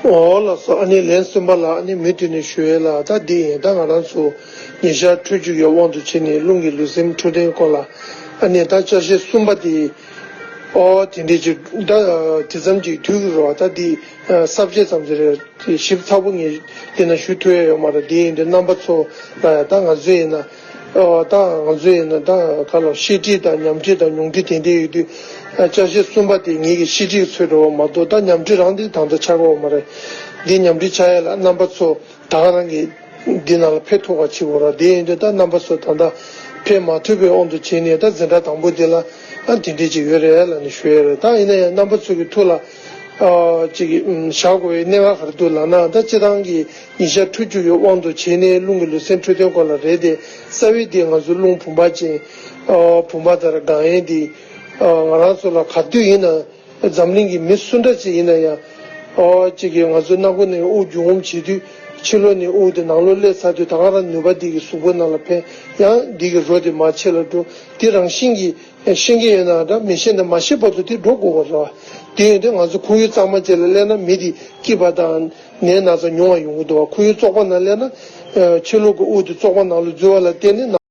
ཨོ་ལགས་སོ། ཨ་ནི་ལན་གསུམ་པ་ལ་ཨ་ནི་མུ་མཐུད་ནས་ཞུ་ཡས་ལ། ད་འདི་ཡིན། ད་ང་རང་ཚོ་ཉིན་ཞག་ཕྲུགས་གཅིག་ཡོད་དབང་དུ་བྱས་ནས་རླུང་གི་ལུས་སེམས་འཕྲོད་བསྟེན་སྐོར་ལ། ཨ་ནི་ད་བསྐྱར་ཞིབ་གསུམ་པ་དེ། ཨོ་དེ་འདྲའི་ཅིག་ད་དེ་ཙམ་ཅིག་དུས་ཀྱི་རོ། ད་འདི་ས་བཅད་ཙམ་ཅིག་རེད། དེ་ཞིབ་ཚགས་པོ་ངས་འདི་ན་ཞུ་ཐུབ་ཡས་ཡོད་མ་རེད། དེ་ཡིན་དུས་རྣམ་པ་ཚོ་ལ་ཡང་ད་ང་ཚོ་ཡིན་ན། ཨོ་ད་ང་ཚོ་ཡིན་ན་ད་ག་ལ་བཤད་ཁྲིད་དང་ཉམས་ཁྲིད་དང་ཉུང་ཁྲིད་དེ་འདྲ་ཡོད་དུས། བསྐྱར་ཞིབ་གསུམ་པ་དེ་ངེད་ཀྱི་བཤད་ཁྲིད་ཚོད་འགྲོ་བ་མ་གཏོགས། ད་ཉམས་ཁྲིད་རང་དེ་ད་ལྟ་ཆགས་ཡོད་མ་རེད། འདི་ཉམས་ཁྲིད་ཆགས་ཡས་ལ་རྣམ་པ་ཚོ་ད་ག་རང་གི་འདི་ནང་ལ་ཕེབས་ཐུབ་པ་བྱེད་དགོས་ར། དེ་ཡིན་དུས་ད་རྣམ་པ་ཚོ་ད་ལྟ་ཕེབས་མ་ཐུབ་པའི་དབང་དུ་བྱས་ནས། ད་འཛིན་གྲྭ་དང་པོ་དེ་ལ་ཨ་དེ་འདྲས་ཅིག་ཡོད་རེད་ལབ་ནས་ཞུ་ཡས་རེད། ད་ཡིན་ན་ཡང་རྣམ་པ་ཚོ་གི་ཐུགས་ལ་ཨ་ཅིག་གི་བཞག་དགོས་པའི་གནད་འགག་ག་རེ་འདུག་ལབ་ན། ད་སྤྱིར་བཏང་གི་ཉིན་ཞག་ཕྲུགས་གཅིག་ཡོད་དབང་དུ་བྱས་ནས་རླུང་གི་ལུས་སེམས་འཕྲོད་བསྟེན་སྐོར་ལ་རེད་དེ། རྩ་བའི་དེ་ང་ཚོ་རླུང་བུམ་པ་ཅན། ཨ་བུམ་པ་དང་སྒང་ཡན་དེ། ཨ་ང་རང་ཚོ་ལ་ག་དུས་ཡིན་ན། འཛམ་གླིང་གི་མི་སུ་འདྲ་ཅིག་ཡིན་ན་ཡང་། ཨོ་གཅིག་གིས་ང་ཚོ་སྣ་ཁུག་ནས་དབུགས་རྒྱུན་འོང་བྱེད་དུས། ཕྱི་ལོགས་ནས་དབུགས་དེ་ནང་ལོགས་སླེབས་ཚར་དུས་ད་ག་རང་ནུས་པ་དེ་གི་གཟུགས་པོ་ནང་ལ་ཕན། ཡང་དེ་གི་རོ་དེ་མར་ཕྱི་ལ་འགྲོ། དེ་རང་བཞིན་གྱིས་ཤེས་ཀྱི་ཡོད་ན་འདྲ། མི་ཤེས་ན་མ་ཤེས་བར་དུ་དེ་འགྲོ་དགོས་པ་རེད་བ། དེ་ཡིན་དུས་ང་ཚོ་ཁོར་ཡུག་གཙང་མ་ཅིག་ལ་སླེབས་ན་མི་དེ་སྐྱིད་པ་དང་ནད་ན་ཚ་ཉུང་བ་ཡོང་གི་འདུག་བ། ཁོར་ཡུག་བཙོག་པ་ནང་སླེབས་ན། ཕྱི་ལོགས་ཀྱི་དབུགས་དེ་བཙོག་པ་ནང་ལ་འཛུལ་བ་ལ་བརྟེན་ནས།